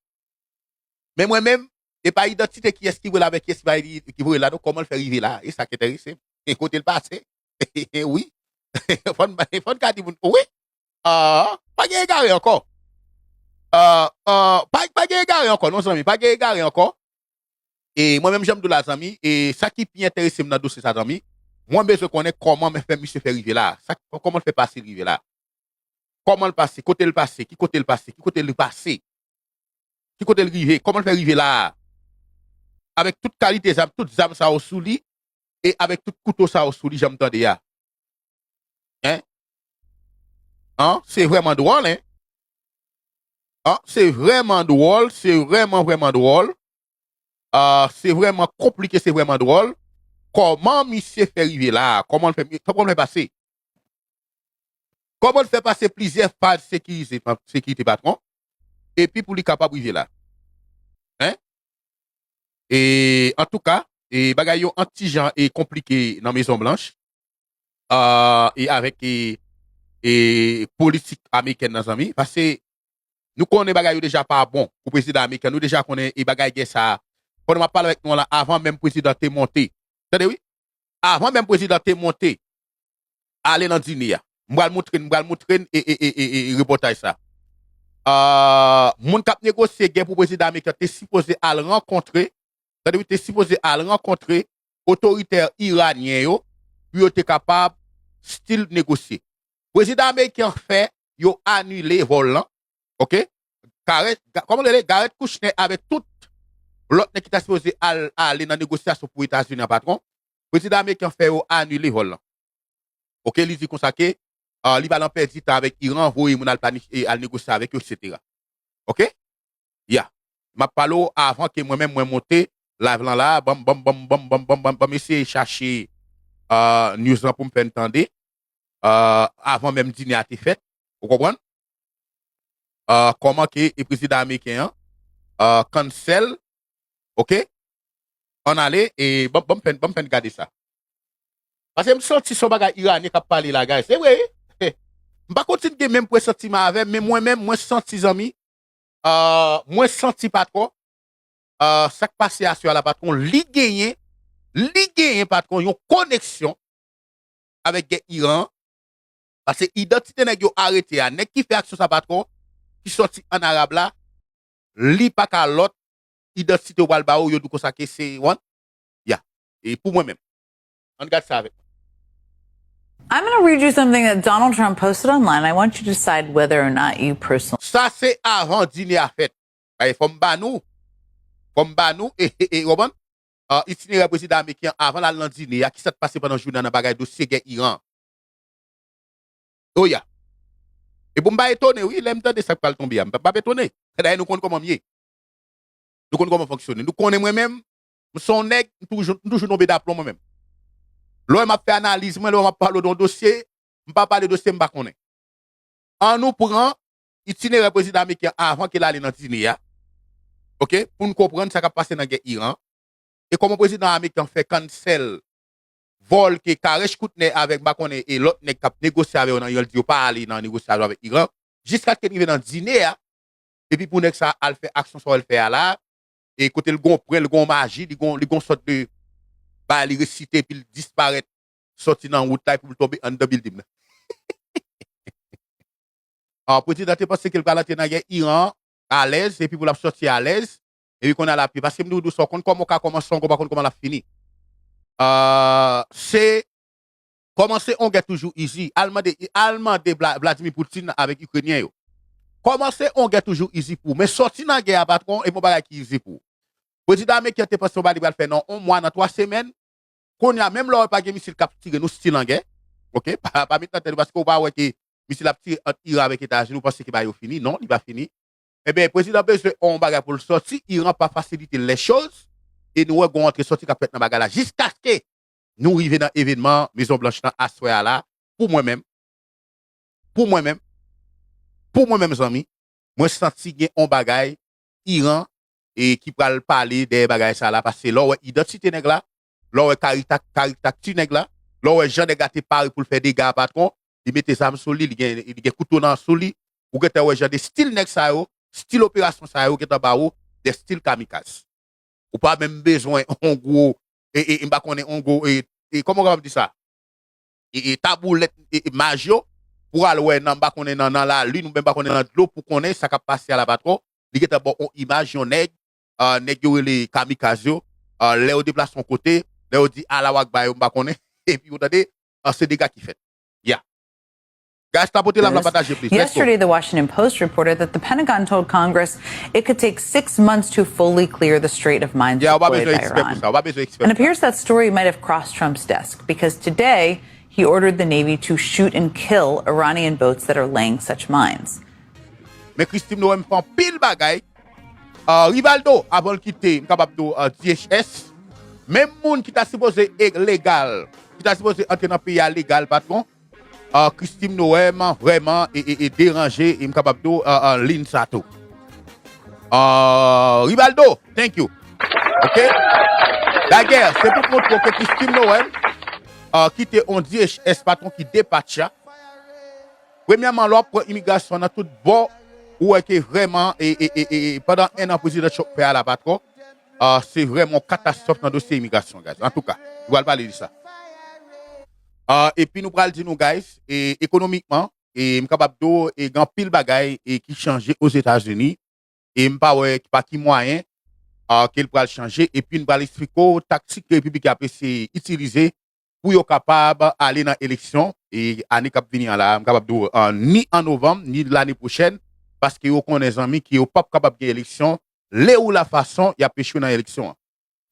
Men mwen menm, e pa idantite kiyès ki voye l avèk kiyès ki pa, ki voye l la, non, kòman l fè rive la. E sa k enterese m. E kote l pase. Wi. Fò n, fò n ka di moun, wi. Ah, pa gen egare ankò. Ah, ah, pa, pa gen egare ankò, non, zanmi. Pa gen egare ankò. E mwen menm, jan m di w la, zanmi, e sa ki pi enterese m nan dosye sa, zanmi, mwen bezwen konnen kòman men fè misye fè rive la. Sa, kòman l fè pase l rive la. Kòman l pase, kote l pase, ki kote l pase, ki kote l pase. Ki kote l rive, kòman l fè rive la. Avèk tout kalite zam, tout zam sa yo sou li, e avèk tout kouto sa yo sou li, jan m tande a. Hein? Hein? Se vrèman dwòl, hein? Hein? Se vrèman dwòl, se vrèman, vrèman dwòl. Ah, se vrèman konplike, se vrèman dwòl. Kòman misye fè rive la? Kòman l fè, kòman l fè pase? Kòman l fè pase plizyè faz sekirize, sekirite patwon? Epi pou li kapab rive la. Hein? E, antouka, e, bagay yo an ti jan e konplike nan Mezon Blanch, ah, e avèk, e, e, politik amerikèn nan, zanmi. Paske nou konnen bagay yo deja pa bon pou prezidan ameriken. Nou deja konnen e bagay gè sa. Pandan m ap pale avèk nou an la, avan menm prezidan te monte. Tande wi. Avan menm prezidan te monte, ale nan dine a. M pral montre n, m pral montre n e, e, e, e, e, repòtaj sa. Ah, moun k ap negosye gè pou prezidan ameriken te sipoze al rankontre, tande wi, te sipoze al rankontre otoritè iranyen yo pou yo te kapab still negosye. Prezidan ameriken fè yo anile vòl lan, ok? Gareth, Ga-, kòman l rele? Gareth Kushner avèk tout lòt nèg ki ta sipoze al, ale nan negosyasyon pou Etazini an, patwon. Prezidan ameriken fè yo anile vòl lan. Ok, li di konsa ke, ah, li pa nan pèdi tan avèk Iran, voye moun al planifye, al negosye avèk yo, et cetera. Ok? Ya. M ap pale w avan ke mwen menm mwen monte live lan la, ban m, ban m, ban m eseye chache, ah, news lan pou m fè n tande, ah, avan menm dine a te fèt. Ou konprann? Ah, kòman ke e prezidan ameriken an, ah, cancel, ok? Ann ale, e ban, ban m fè n, ban m fè n gade sa. Paske m santi se yon bagay iranyen k ap pale la, guys. Se vre, wi. M pa konn si n gen menm presantiman avè m, men mwen menm, mwen santi, zanmi, ah, mwen santi, patwon, ah, sa k pase aswè a la, patwon, li genyen, li genyen, patwon, yon koneksyon avèk gè Iran an. Paske idantite nèg yo arete a, nèg ki fè aksyon sa, patwon, ki sòti ann Arab la, li pa ka lòt, idantite yo pral ba ou, yo di w konsa ke se, wan, ya. E pou mwen menm. Ann gad sa avèk mwen. I'm going to read you something that Donald Trump posted online. I want you to decide whether or not you personally. Sa se avan dine a fèt. Paske fò m ba nou, fò m ba nou, e, e, e, ou konprann? Ah, itinerè prezidan ameriken an avan l al nan dine a, ki sa t pase pandan jounen an nan bagay dosye gè Iran. Oh ya. E pou m pa etone, wi, lè m tande sa k pral tonbe a, m p ap etone. Dayè, nou konn kòman m ye. Nou konn kòman m fonksyone. Nou konnen mwen menm, m se yon nèg, m toujou, m toujou tonbe daplon mwen menm. Lè m ap fè analiz mwen, lè m ap pale de yon dosye, m pa pale dosye m pa konnen. An nou pran itinerè prezidan ameriken an avan ke l ale nan dine a, oke, pou n konprann sa k ap pase nan gè Iran. E kòman prezidan ameriken an fè cancel vòl ke Karesh Koutner avèk, m pa konnen, e lòt nèg k ap negosye avè yo nan Iran, l di yo pa ale nan negosyasyon avèk Iran, jiskaske n rive nan dine a, epi pou nèg sa al fè aksyon sa w wè l fè a la, e kote l gon pwen, l gon maji, li gon, li gon sòt de bagay li resite, epi l disparèt, sòti nan wout la, epi pou l tonbe anndan bilding nan. Ah, prezidan te panse ke l pral antre nan gè Iran an alèz, epi pou l ap sòti alèz, epi kounye a l ap pye. Paske m di w, di w sa, w konn kòman w ka kòmanse, w pa konn kòman l ap fini. Ah, se kòmanse yon gè toujou easy. Al mande, al mande Vla- Vladimir Putin avèk Ikrenyen yo. Kòmanse yon gè toujou easy pou ou. Men sòti nan gè a, patwon, e yon bagay ki easy pou ou. Prezidan ameriken te panse yon bagay li pral fè nan yon mwa, nan twa semèn. Kounye a, menm lè w wè pa gen misil k ap tire, nou still an gè. Oke? Pa, pa met nan tèt ou, paske w pa wè ke misil ap tire ant Iran avèk Etazini, ou panse ke bagay yo fini. Non, li pa fini. Ebyen, prezidan bezwen yon bagay pou l sòti. Iran pa fasilite lè choz. E nou wè gon antre sòti k ap fèt nan bagay la. Jiskaske nou rive nan evènman Mezon Blanch lan aswè a la, pou mwen menm, pou mwen menm, pou mwen menm, zanmi, mwen santi gen yon bagay Iran e ki pral pale dèyè bagay sa la, paske lè w wè idantite nèg la, lè w wè karitak, kariktakti nèg la, lè w wè jan nèg la te pare pou l fè dega a, patwon, li mete zam sou li, li gen, li gen kouto nan sou li, ou gentan wè jan de stil nèg sa yo, stil operasyon sa yo gentan ba ou de stil kamikaz. Ou pa menm bezwen yon gwo, e, e, e, m pa konnen yon gwo, e, e, kòman w kapab di sa? E, e, taboulèt, e, e, maj yo, pou al wè nan, m pa konnen nan, nan lalin, oubyen m pa konnen nan dlo, pou konnen sa k ap pase a la, patwon. Li gentan ba w yon imaj, yon nèg, ah, nèg yo rele kamikaz yo, ah, lè yo deplase yon kote, lè yo di Allahu Akbar yo, m pa konnen, epi ou tande, ah, se dega ki fèt. Ya. Guys, tapote la, la pataje, please. Let's go. Yesterday, the Washington Post reported that the Pentagon told Congress it could take six months to fully clear the Strait of Mines. Yeah, w pa deployed bezwen by ekspè pou Iran. Sa, w pa bezwen ekspè And it pou sa. Appears that story might have crossed Trump's desk because today he ordered the Navy to shoot and kill Iranian boats that are laying such mines. Men Christine Noem fè anpil bagay. Ah, Rivaldo, avan l kite, m kapab di w, ah, D H S, menm moun ki ta sipoze e- legal, ki ta sipoze antre nan peyi a legal, patwon, ah, Christine Noem vrèman e, e, e deranje, e m kapab di w, ah, ah, liy sa tou. Ah, Rivaldo, thank you. Oke? Dayè, se pou montre w ke Christine Noem, ah, kite yon D H S, patwon, ki depatcha. Premyèman, lè w ap pran imigrasyon nan tout bò, ou wè ke vrèman, e, e, e, e, pandan en an prezidan Trump fè a la, patwon, ah, se vrèman yon katastwòf nan dosye imigrasyon, guys. Antouka, nou pral pale de sa. Ah, epi nou pral di nou, guys, e, ekonomikman, e, m kapab di w, e, gen anpil bagay, e, ki chanje Ozetazini, e m pa wè pa ki mwayen, ah, ke l pral chanje, epi n pral eksplike w taktik ke repibliken ap eseye itilize pou yo kapab ale nan eleksyon, e ane k ap vini an la, m kapab di w, ah, ni an novanm, ni lane pwochèn, paske yo konnen, zanmi, ke yo p ap kapab gen eleksyon, le ou la fason y ap echwe nan eleksyon an.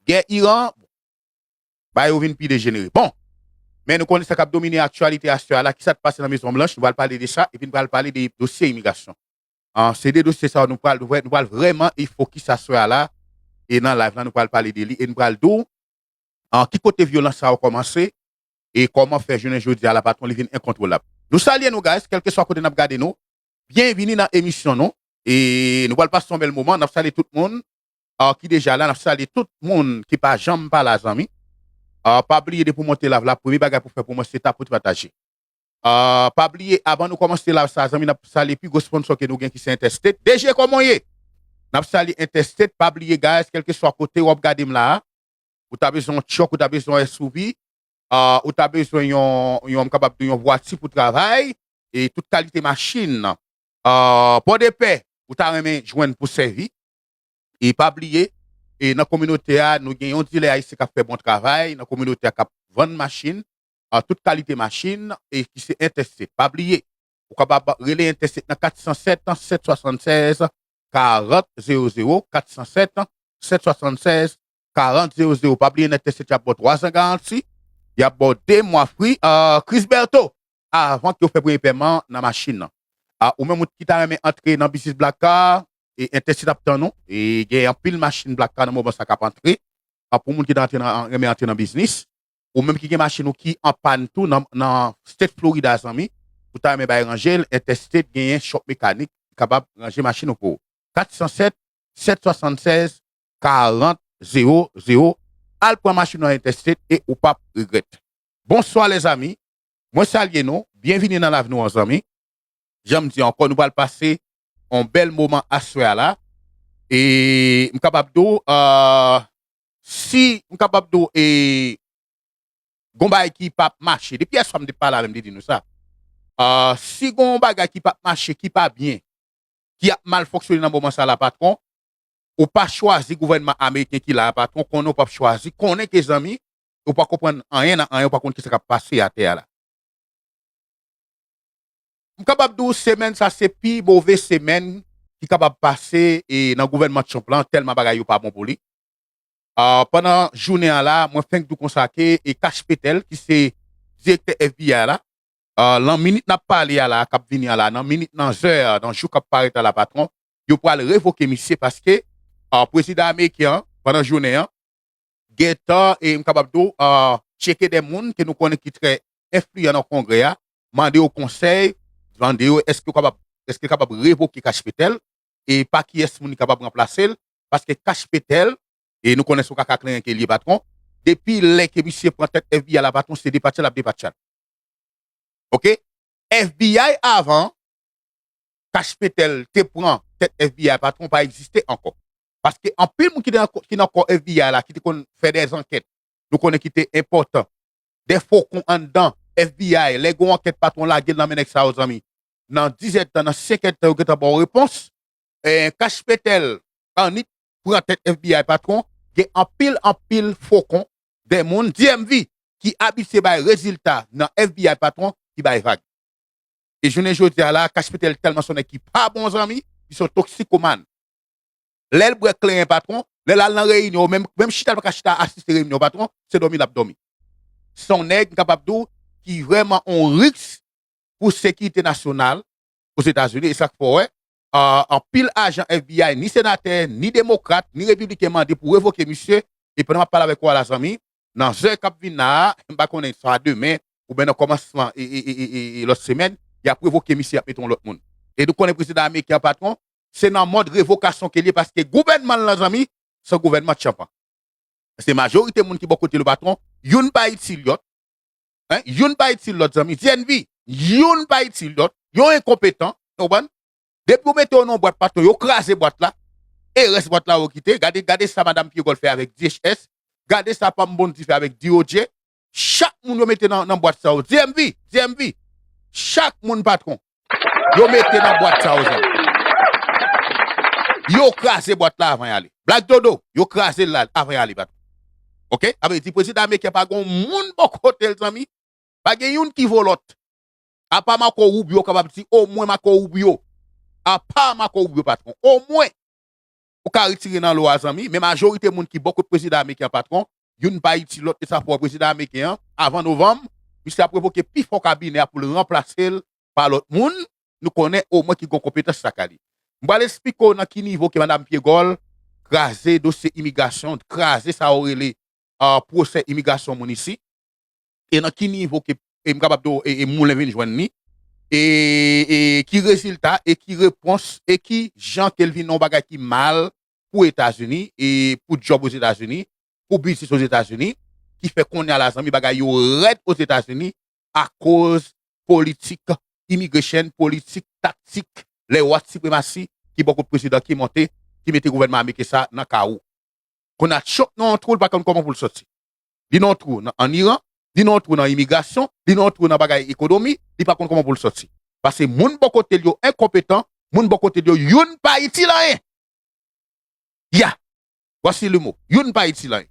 Gè Iran, bagay yo vin pi dejenere. Bon, men nou konnen sa k ap domine aktyalite aswè a la, ki sa k pase nan Mezon Blanch, nou pral pale de sa, epi nou pral pale de dosye imigrasyon. Ah, se de dosye sa yo nou pral, nou pral vrèman e fokis aswè a la, e nan live la, nou pral pale de li, e nou pral di w, ah, ki kote vyolans sa yo kòmanse, e kòman fè jounen jodi a la, patwon, li vin enkontwolab. Nou salye nou, guys, kèlkeswa kote n ap gade nou. Byenvini nan emisyon nou. E nou pral pase yon bèl moman. N ap salye tout moun, ah, ki deja la. N ap salye tout moun ki pa janm pa la, zanmi. Ah, pa bliye depi w monte live la, premye bagay pou fè pou mwen, se tapote pataje. Ah, pa bliye, avan nou kòmanse live sa, zanmi, n ap salye pi gwo sponsor ke nou gen ki se Interstate. D J, kòman w ye? N ap salye Interstate. Pa bliye, guys, kèlkeswa kote w ap gade m la a, ou ta bezwen yon truck, ou ta bezwen yon S U V, ah, ou ta bezwen yon, yon, m kapab di yon vwati pou travay, e tout kalite machin, ah, Pòdepè, ou ta renmen jwenn pou sèvi. E pa bliye, e nan kominote a, nou gen yon dilè ayisyen k ap fè bon travay nan kominote a, k ap vann machin, ah, tout kalite machin, e ki se Interstate. Pa bliye, ou kapab rele Interstate nan kat san sèt, sèt swasann sèz, karant zewo zewo, kat san sèt, sèt swasann sèz, karant zewo zewo. Pa bliye, nan Interstate, y ap ba w twa zan garanti, y ap ba w de mwa free. Ah, Chris Berto, avan ke w fè premye pèman nan machin nan. Ah, ou menm ou ki ta renmen antre nan biznis Black Car, e Interstate ap tann ou. E gen anpil machin Black Car nan moman sa k ap antre. Ah, pou moun ki ta antre nan, renmen antre nan biznis, ou menm ki gen machin ou ki an pàn tou nan, nan State Florida, zanmi, ou ta renmen bay ranje l, Interstate genyen shop mekanik ki kapab ranje machin ou pou ou. Kat san sèt, sèt swasannsèz, karant, zewo zewo. Al pran machin nan Interstate e ou p ap regrèt. Bonswa, lèzanmi. Mwen salye nou. Byenvini nan live nou an, zanmi. Jan m di ankò, nou pral pase yon bèl moman aswè a la. E m kapab di w, euh, si m kapab di w, e gon bagay ki p ap mache. Depi yè swa m te pale avè m, m te di nou sa. Euh, si gon bagay ki p ap mache, ki pa byen, ki ap mal fonksyone nan moman sa la, patwon, ou pa chwazi gouvènman ameriken ki la a, patwon, konnen ou p ap chwazi, konnen ke, zanmi, ou pa konprann anyen nan anyen, ou pa konn kisa k ap pase atè a la. M kapab di w semèn sa se pi move semèn ki kapab pase, e, nan gouvènman Trump lan, tèlman bagay yo pa bon pou li. Ah, pandan jounen an la, mwen fenk di w konsa ke, e, Kash Patel, ki se direktè F B I la, ah, nan minit n ap pale a la, k ap vini a la, nan minit, nan zè, nan jou k ap parèt a la, patwon, yo pral revoke misye paske, ah, prezidan ameriken an, pandan jounen an, gentan, e m kapab di w, ah, tcheke de moun ke nou konnen ki trè enfliyan nan Kongrè a, mande yo konsèy, mande yo èske yo kapab, èske yo kapab revoke Kash Patel, e pa kiyès moun ki kapab ranplase l, paske Kash Patel, e nou konnen se yon kaka klenyen ke l ye, patwon, depi lè ke misye pran tèt F B I la, patwon, se depatcha l ap depatcha l. Oke? F B I avan, Kash Patel te pran tèt F B I, patwon, pa egziste ankò. Paske anpil moun ki te nan, ki nan kò F B I la, ki te konn fè de zankèt, nou konnen ki te enpòtan. De fokon anndan F B I, lè gon ankèt, patwon, lage l nan men nèg sa yo, zanmi. Nan diz èdtan, nan senk èdtan, yo gentan ba w repons. E, Kash Patel, annik pran tèt F B I, patwon, gen anpil, anpil fokon, de moun, D M V, ki abitye bay rezilta nan F B I, patwon, ki bay vag. E jounen jodi a la, Kash Patel tèlman se yon nèg ki pa bon, zanmi, li se yon toksikoman. Lè l bwè klenyen, patwon, lè l al nan reyinyon, menm, menm chita l pa ka chita asiste reyinyon, patwon, se dòmi l ap dòmi. Se yon nèg, m kapab di w, ki vrèman yon risk pou sekirite nasyonal Ozetazini, e sa k fè w wè, ah, anpil ajan F B I, ni senatè, ni demokrat, ni repibliken mande pou revoke misye, e pandan m ap pale avèk ou a la, zanmi, nan zè k ap vin la a, m pa konnen swa demen, oubyen nan kòmansman e, e, e, e, e, e lòt semèn, y ap revoke misye, y ap mete yon lòt moun. E nou konnen prezidan ameriken an, patwon, se nan mòd revokasyon ke l ye, paske gouvènman l lan, zanmi, se gouvènman Trump an. Se majorite moun ki bò kote l yo, patwon, youn pa itil lòt. Hein? Youn pa itil lòt, zanmi. D M V, youn pa itil lòt. Yo enkonpetan, ou konprann? Depi yo mete yo nan bwat, patwon, yo kraze bwat la. E rès bwat la, yo kite. Gade, gade sa Madanm Pyegòl fè avèk D H S. Gade sa Pam Bondi fè avèk D O J. Chak moun yo mete nan, nan bwat sa yo. D M V, D M V. Chak moun, patwon, yo mete nan bwat sa yo, zanmi. Yo kraze bwat la avan y ale. Black Dodo, yo kraze l la avan y ale, patwon. Oke? Sa vle di prezidan ameriken pa gen yon moun bò kote l, zanmi. Pa gen youn ki vo lòt. Apa Marco Rubio kapab di, omwen Marco Rubio. Apa Marco Rubio, patwon. Omwen, ou ka retire nan lo a, zanmi, men majorite moun ki bò kot prezidan ameriken an, patwon, youn pa itil lòt, e sa fè w wè prezidan ameriken an, avan novanm, misye ap revoke pi fò kabinè a pou l ranplase l pa lòt moun, nou konnen omwen ki gen konpetans sa ka li. M pral esplike w nan ki nivo ke Madanm Pyegòl kraze dosye imigrasyon, kraze sa yo rele, ah, pwosè imigrasyon moun isi, e nan ki nivo ke, e m kapab di w, e, e Moulen vin jwenn li, e, e ki rezilta, e ki repons, e ki jan ke l vin yon bagay ki mal pou Etazini, e pou djòb Ozetazini, pou biznis Ozetazini, ki fè kounye a la, zanmi, bagay yo rèd Ozetazini akoz politik immigration, politik, taktik, lè white supremacy ki bò kot prezidan ki monte, ki mete gouvènman ameriken sa nan kawo. Kounye a Trump nan yon twou, li pa konn kòman pou l sòti. Li nan yon twou nan, ann Iran, li nan yon twou nan imigrasyon, li nan yon twou nan bagay ekonomi, li pa konn kòman pou l sòti. Paske moun bò kote l yo enkonpetan, moun bò kote l yo youn pa itil anyen. Ya! Voici le mot. Youn pa itil anyen.